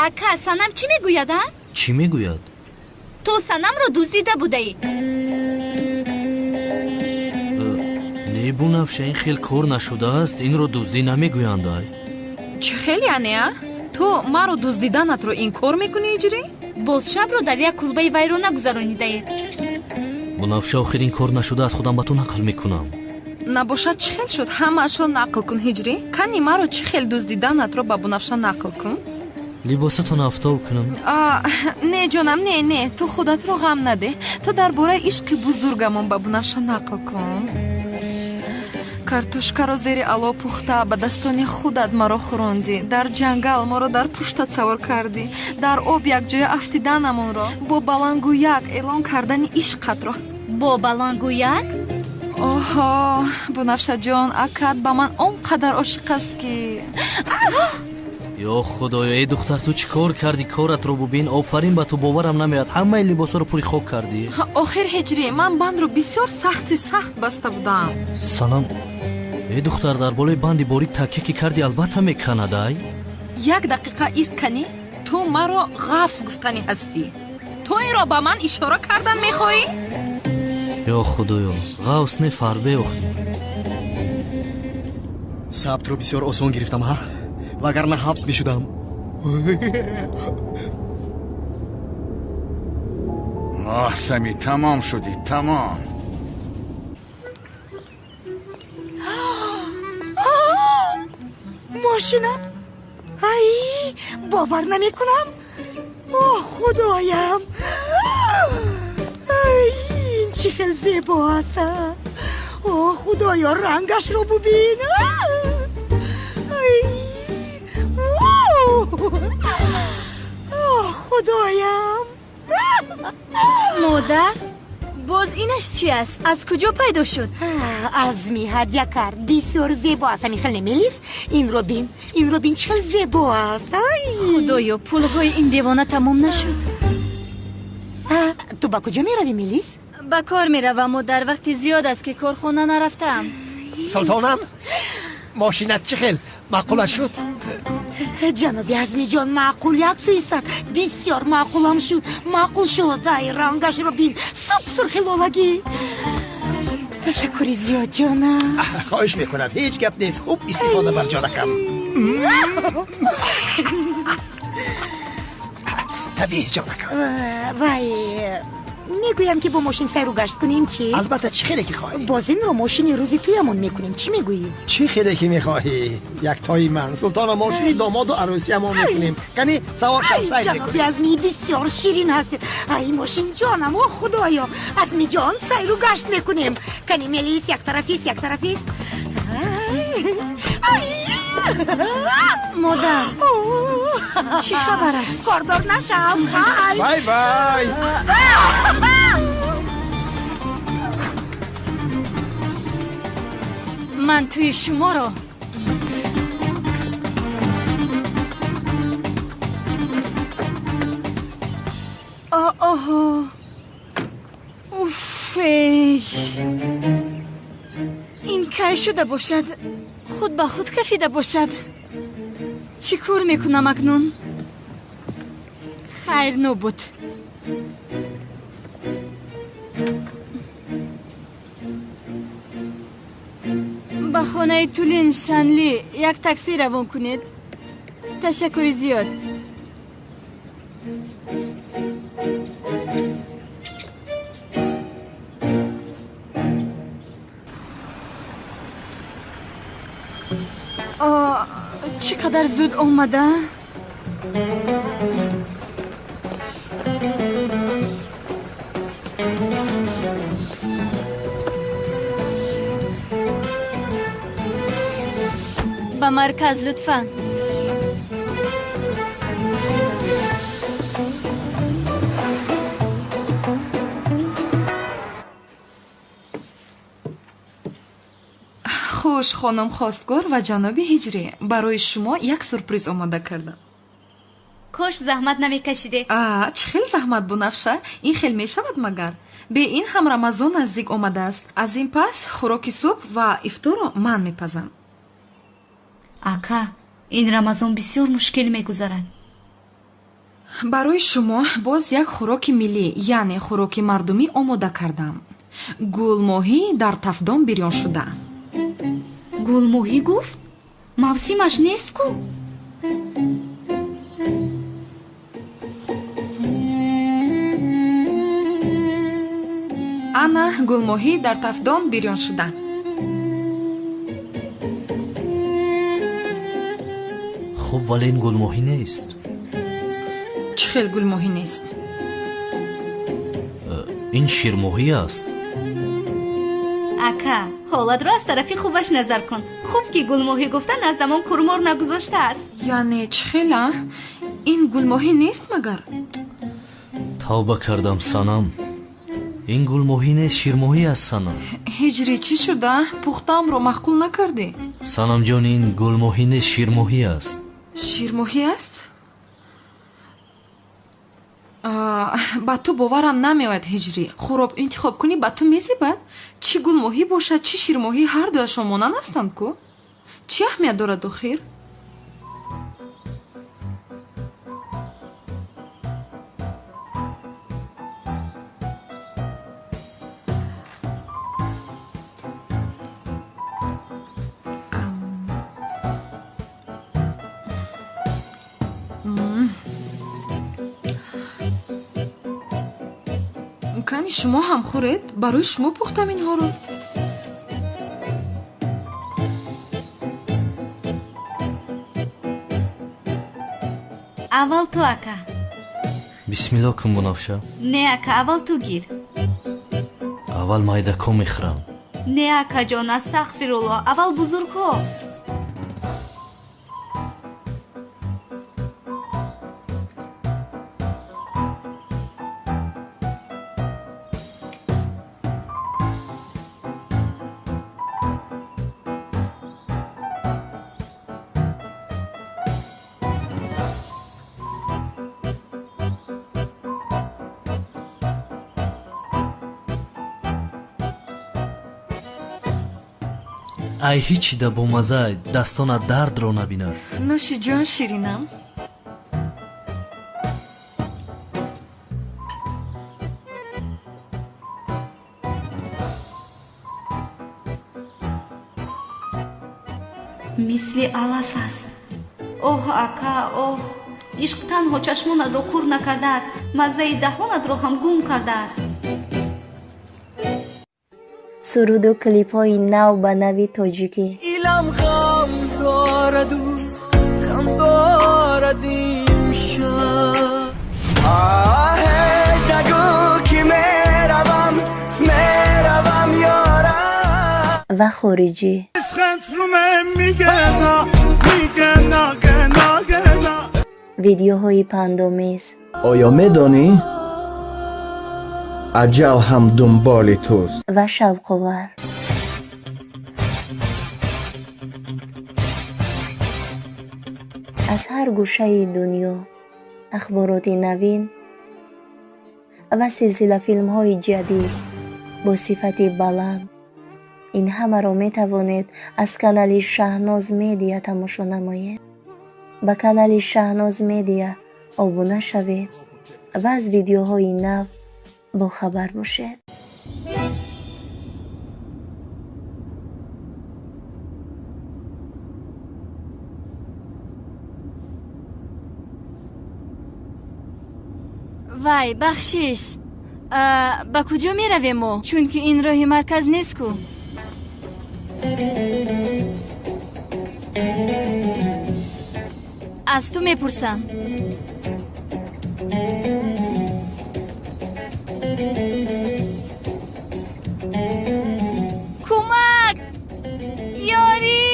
Ака, Санам чӣ мегӯяд, а? Чӣ мегӯяд? Ту Санамро дуздида будаӣ. Не, Бунафша, ин хел кор нашудааст, инро дуздӣ намегӯянд, ай. Чӣ хел яъне, а? Ту маро дуздиданатро инкор мекунӣ, ҳиҷрӣ? Боз шабро дар як кулбаи вайрона гузаронидаед. Бунафша, охир ин кор нашудааст, худам ба ту нақл мекунам. Набошад, чӣ хел шуд? Ҳамаашро нақл кун, ҳиҷрӣ. Кани маро чӣ хел дуздиданатро ба Бунафша нақл кун. Либосатон афтоб кунам? Не ҷонам, не, не, ту худатро ғам надеҳ. Ту дар бораи ишқи бузургамон ба Бунафша нақл кун. Картошкаро зери ало пухта ба дастони худат маро хӯрондӣ, дар ҷангал моро дар пуштат савор кардӣ, дар об якҷоя афтиданамонро, бо балангӯяк эълон кардани ишқатро. Бо балангӯяк? Оҳо, Бунафшаҷон, акат ба ман он қадар ошиқ аст ки. Ё худоё, эй духтар, ту чӣ кор кардӣ? Коратро бубин. Офарин ба ту, боварам намеояд, ҳамаи либосҳоро пури хок кардӣ. Охир ҳиҷрӣ, ман бандро бисёр сахти сахт баста будам. Санам, эй духтар, дар болои банди борик такя ки кардӣ, албатта меканад. Ай, як дақиқа ист, канӣ. Ту маро ғафз гуфтанӣ ҳастӣ. Ту инро ба ман ишора кардан мехоҳӣ? Ё худоё, ғавс не, фарбе охир. Сабтро бисёр осон гирифтам, ҳа? Вагарна ҳабс мешудам. Оҳ, Сами, тамом шудӣ, тамом. Мошина? Ай, бовар намекунам. О, худоям! Ай, ин чӣ хел зебо аст! О, худоё, рангашро бубин! Ай, о, худоям! Модар, боз инаш чи аст? Аз куҷо пайдо шуд? Азми ҳадя кард. Бисёр зебо аст. Ами хел немелис? Инро бин, инро бин, чӣ хел зебо аст. Ай! Худоё, пулҳои ин девона тамом нашуд. Ту ба куҷо меравӣ, Мелис? Ба кор меравам, модар. Вақти зиёд аст ки корхона нарафтаам. Султонам, мошинат чӣ хел маъқулат шуд? Ҷаноби Азмиҷон, маъқул як сӯ истад. Бисёр маъқулам шуд, маъқул шуд. Ай, рангашро бин, суп сурхи лолагӣ. Ташаккури зиёд, ҷонам. Хоҳиш мекунам, ҳеҷ гап нест. Хуб истифода бар, ҷонакам. Табиист, ҷонакам. Вай, мегӯям ки бо мошин сайру гашт кунем, чӣ? Албатта, чӣ хеле ки хоҳӣ. Боз инро мошини рӯзи туямон мекунем, чӣ мегӯӣ? Чӣ хеле ки мехоҳӣ, яктои ман. Султона, мошини домоду арӯсиямон мекунем. Кани, савор шав, сайр мекунем. Ҷаноби Азми, бисёр ширин ҳастед. Ай, мошинҷонам, о худоё! Азмиҷон, сайру гашт мекунем. Кани, Мелис, яктарафист, яктарафист. Модар, чӣ хабар аст? Кордор нашав, хай. Бай бай. Ман тӯи шуморо оҳо, уф, ин кай шуда бошад? Худ ба худ кафида бошад. Чӣ кор мекунам акнун? Хайр, нобуд. Ба хонаи Тулин Шанли як таксӣ равон кунед. Ташаккури зиёд. Чӣ қадар зуд омада? Ба марказ, лутфан. Хуш, хонум хостгор ва ҷаноби ҳиҷрӣ, барои шумо як сюрприз омода кардам. Кош заҳмат намекашидед. Чӣ хел заҳмат, Бунафша? Ин хел мешавад магар? Бе ин ҳам Рамазон наздик омадааст. Аз ин пас хӯроки субҳ ва ифторро ман мепазам. Ака, ин Рамазон бисёр мушкил мегузарад. Барои шумо боз як хӯроки миллӣ, яъне хӯроки мардумӣ омода кардам. Гулмоҳӣ дар тафдон бирён шуда. Гулмоҳӣ гуфт? Мавсимаш нест ку? Ана гулмоҳӣ дар тафдон бирён шуда. Хуб, вале ин гулмоҳӣ нест. хел гулмоҳӣ нест? Ин ширмоҳӣ аст. Ака, ҳолатро аз тарафи хубаш назар кун. Хуб ки гулмоҳӣ гуфта наздамон курмор нагузоштааст. Яъне чӣ хел, а? Ин гулмоҳӣ нест магар? Тавба кардам, Санам. Ин гулмоҳӣ нест, ширмоҳӣ аст, Санам. Ҳиҷрӣ, чӣ шуда? Пухтаамро маъқул накардӣ? Санамҷон, ин гулмоҳӣ нест, ширмоҳӣ аст. Ширмоҳӣ аст? Ба ту боварам намеояд, Ҳиҷрӣ. Хӯроб интихоб кунӣ, ба ту мезебад? Чӣ гулмоҳӣ бошад, чӣ ширмоҳӣ, ҳар дуяшон монанд ҳастанд ку? Чӣ аҳамият дорад охир? Кани шумо ҳам хӯред, барои шумо пухтам инҳоро. Аввал ту, ака. Бисмилло кун, Бунафша. Не, ака, аввал ту гир. Аввал майдако мехӯрам. Не, акаҷон, астағфирулло, аввал бузургҳо. Ай ҳичи да бомаза, дастона дардро набинад. Нӯши ҷон, ширинам. Мисли алаф аст. Оҳ, ака, оҳ, ишқ танҳо чашмонатро кур накардааст, маззаи даҳонатро ҳам гум кардааст. Суруду клипҳои нав ба нави тоҷикӣ. Илам ғам дораду ғам дорад имшаб. Оҳ, нагӯ ки меравам, меравам ёрам. Ва хориҷӣ. Видеоҳои пандомез. Оё медонӣ? Аҷал ҳам дунболи туст. Ва шавқовар. Аз ҳар гӯшаи дунё ахбороти навин ва силсилафилмҳои ҷадид бо сифати баланд. Ин ҳамаро метавонед аз канали Шаҳноз Медиа тамошо намоед. Ба канали Шаҳноз Медиа обуна шавед ва аз видеоҳои нав бохабар бошед. Вай, бахшиш, ба куҷо меравем мо? Чунки ин роҳи марказ нест ку. Аз ту мепурсам. Кӯмак! Ёрӣ!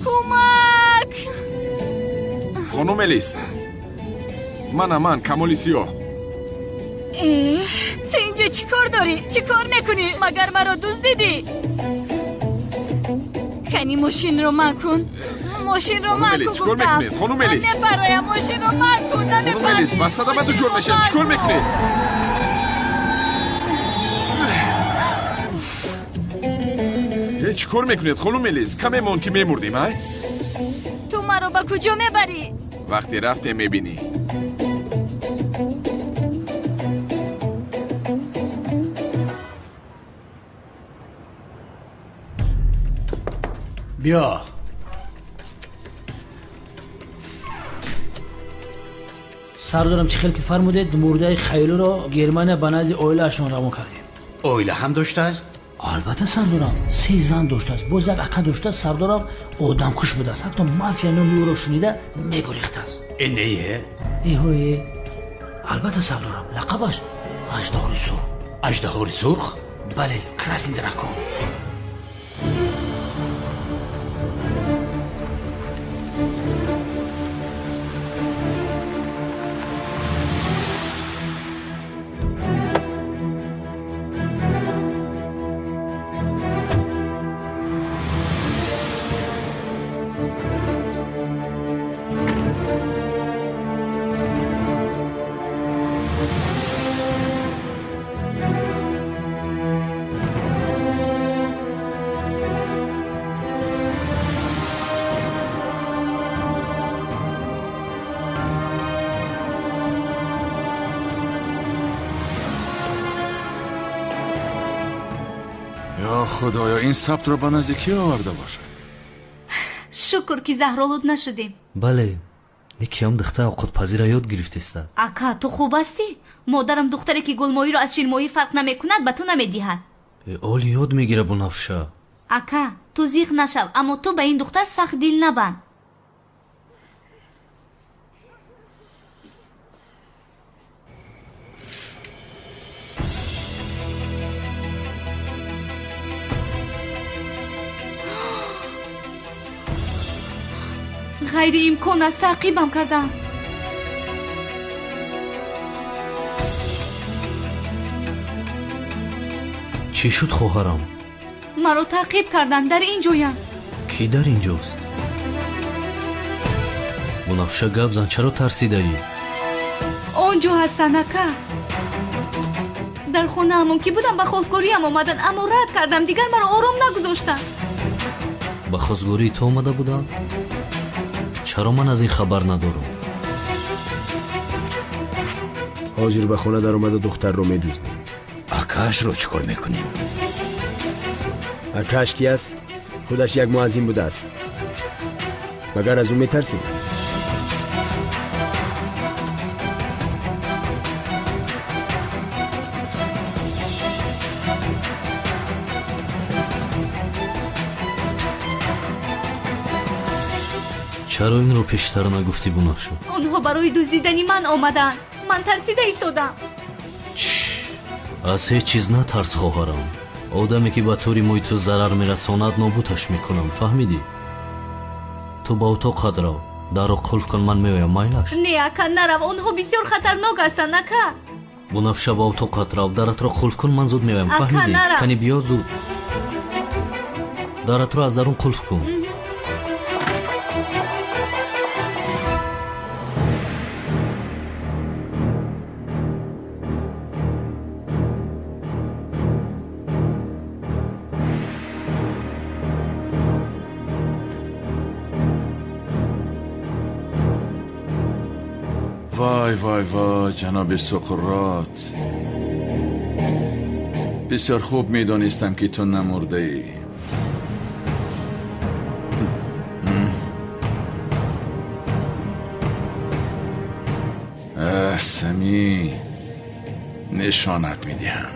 Кӯмак! Хонум Элис, мана ман, Камоли Сиёҳ. Ту инҷо чӣ кор дорӣ? Чӣ кор мекунӣ? Магар маро дуздидӣ? Кани мошинро ман кун. Мошинро ман кун гуфтам. Хонум Элис, мефароям, мошинро ман кун. Хонум Элис, ба садама дучор мешавам. Чӣ кор мекунед? Чӣ кор мекунед, хонум Элис? Каме монд ки мемурдим, ай? Ту маро ба куҷо мебарӣ? Вақте рафтем мебинӣ. Биё. Сардорам, чӣ хел ки фармудед, мурдаи Хаёлиро Германия ба назди оилаашон равон кардем. Оила ҳам доштааст? Албатта сардорам, се зан доштааст, боз як ака доштааст, сардорам одамкуш будааст, ҳатто мафия номи ӯро шунида мегурехтааст. Э не? Эҳое, албатта сардорам, лақабаш Аждаҳори сурх. Аждаҳори сурх? Бале, красный дракон. Худоё, ин сабтро ба назди кӣ оварда бошад? Шукр, ки заҳролуд нашудем. Бале, некиам духтар овқатпазиро ёд гирифтеста. Ака, ту хуб ҳастӣ? Модарам духтаре ки гулмоҳиро аз ширмоҳӣ фарқ намекунад, ба ту намедиҳад. Оли ёд мегира, Бунафша. Ака, ту зиқ нашав, аммо ту ба ин духтар сахт дил набанд. Ғайриимкон аст, таъқибам кардам. Чӣ шуд, хоҳарам? Маро таъқиб карданд, дар ин ҷоям. Кӣ дар ин ҷост? Бунафша, гап зан, чаро тарсидаӣ? Он ҷо ҳастанд, ака. Дар хонаамон ки будам, ба хостгориям омаданд, аммо рад кардам, дигар маро ором нагузоштанд. Ба хостгории ту омада буданд? Чаро ман аз ин хабар надорам? Ҳозир ба хона даромада духтарро медуздем. Акаашро чӣ кор мекунем? Акааш ки аст? Худаш як муаззин будааст. Магар аз ӯ метарсем? Чаро инро пештар нагуфтӣ, Бунафша? Онҳо барои дуздидани ман омаданд. Ман тарсида истодам. Аз ҳеҷ чиз натарс, хоҳарам. Одаме ки ба тури мӯи ту зарар мерасонад, нобудаш мекунам, фаҳмидӣ? Ту ба утоқат рав, дарро қулф кун, ман меоям, майлаш? Не, ака, нарав, онҳо бисёр хатарнок ҳастанд, ака. Бунафша, ба утоқат рав, даратро қулф кун, ман зуд меоям, фаҳмидӣ? Кани биё зуд. Даратро аз дарун қулф кун. Вай, вай, вай, ҷаноби Суқрот, бисёр хуб медонистам, ки ту намурдаӣ. Сами, нишонат медиҳам.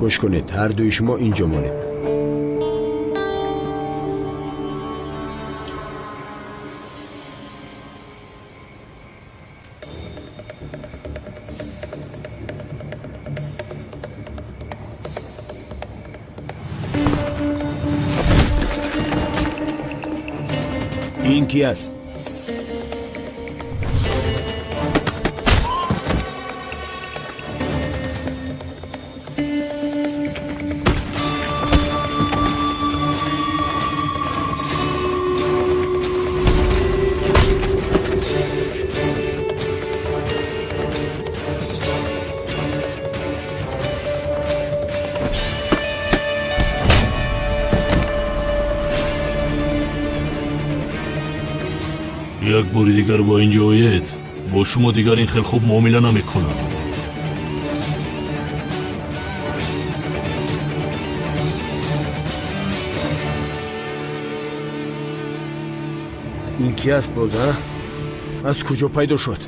Гӯш кунед, ҳар дуи шумо инҷо монед. Ин ки аст? Як бори дигар ба ин ҷо оед, бо шумо дигар ин хел хуб муомила намекунам. Ин ки аст боз, а? Аз куҷо пайдо шуд?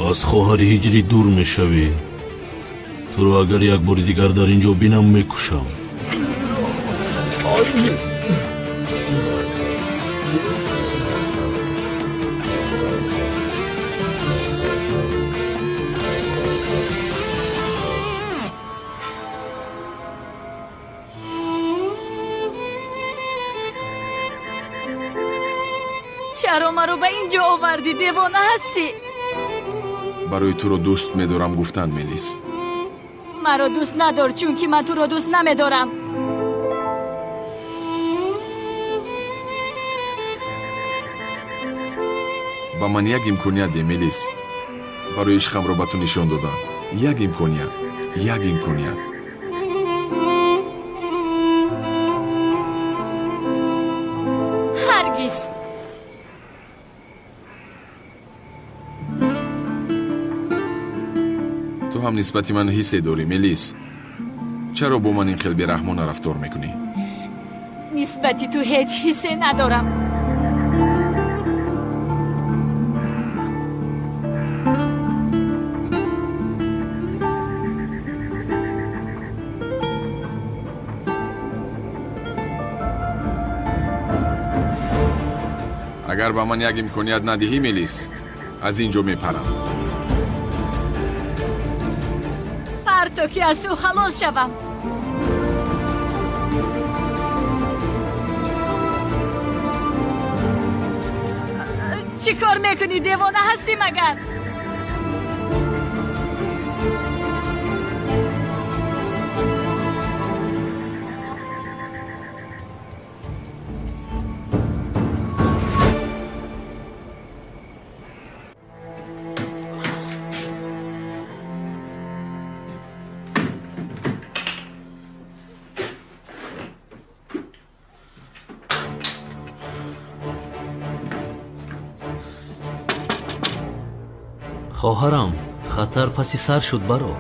Аз хоҳари ҳиҷрӣ дур мешавӣ. Туро агар як бори дигар дар ин ҷо бинам, мекушам. Чаро маро ба ин ҷо овардӣ? Девона ҳастӣ? Барои туро дӯст медорам гуфтан, Мелис. Маро дӯст надор, чунки ман туро дӯст намедорам. Ба ман як имконият де, Мелис. Барои ишқамро ба ту нишон додан. Як имконият, як имконият. Ҳаргиз. Ту ҳам нисбати ман ҳиссе дорӣ, Мелис. Чаро бо ман ин хел бераҳмона рафтор мекунӣ? Нисбати ту ҳеҷ ҳиссе надорам. Агар ба ман як имконият надиҳӣ, Мелис, аз ин ҷо мепарам. Парто ки аз ту халос шавам. Чӣ кор мекунӣ? Девона ҳастӣ магар? Хоҳарам, хатар паси сар шуд, баро.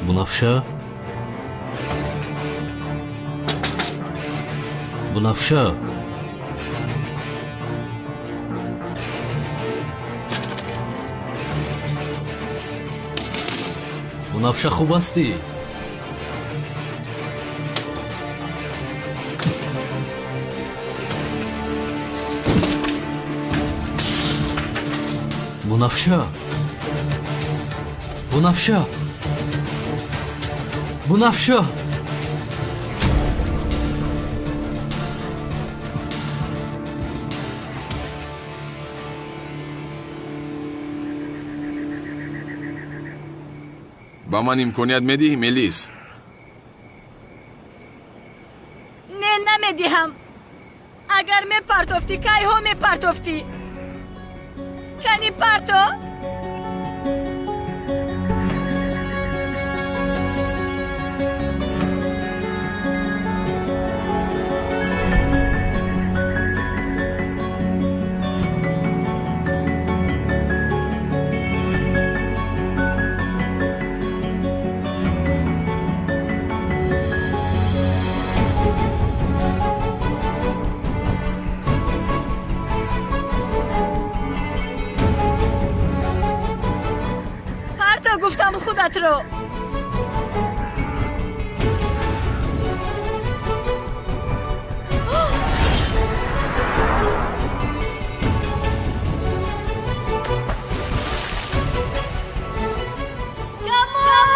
Бунафша? Бунафша? Бунафша, хуб ҳастӣ? Бунафша, Бунафша, Бунафша. Ба ман имконият медиҳӣ, Мелис? Не, намедиҳам. Агар мепартофтӣ, кайҳо мепартофтӣ? Кани парто? Гуфтам худатро. Камол!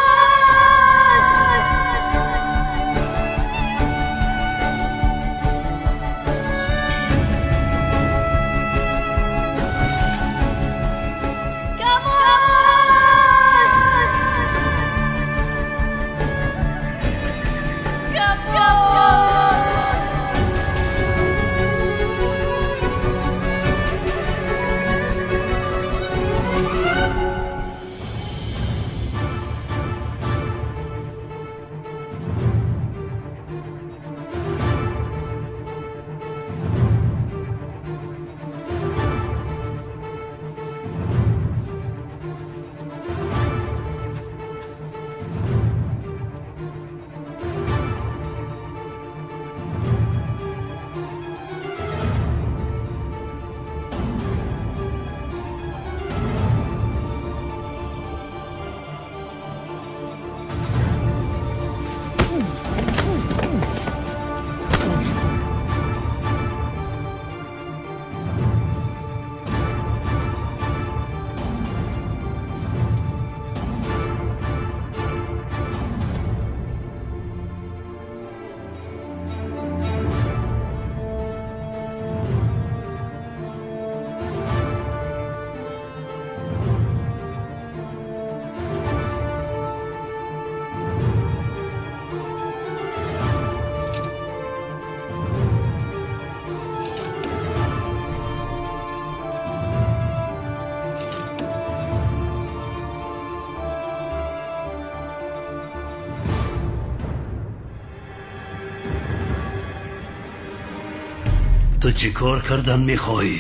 Ту чӣ кор кардан мехоҳӣ?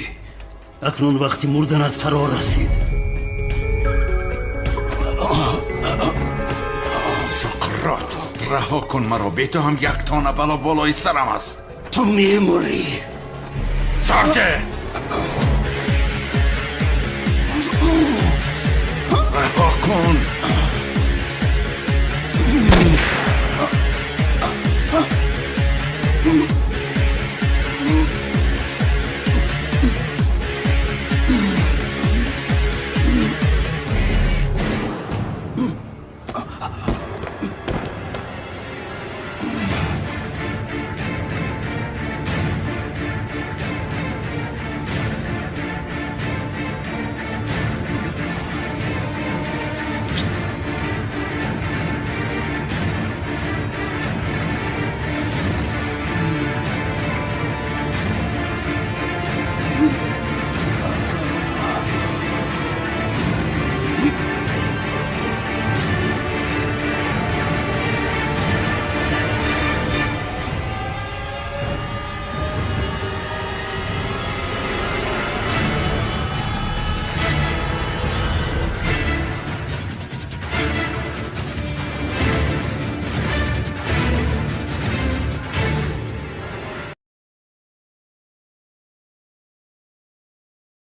Акнун вақти мурданат фаро расид. Соқрот, раҳо кун маро. Бе ту ҳам як тона бало болои сарам аст. Ту мемурӣ. Сарде! Раҳо кун.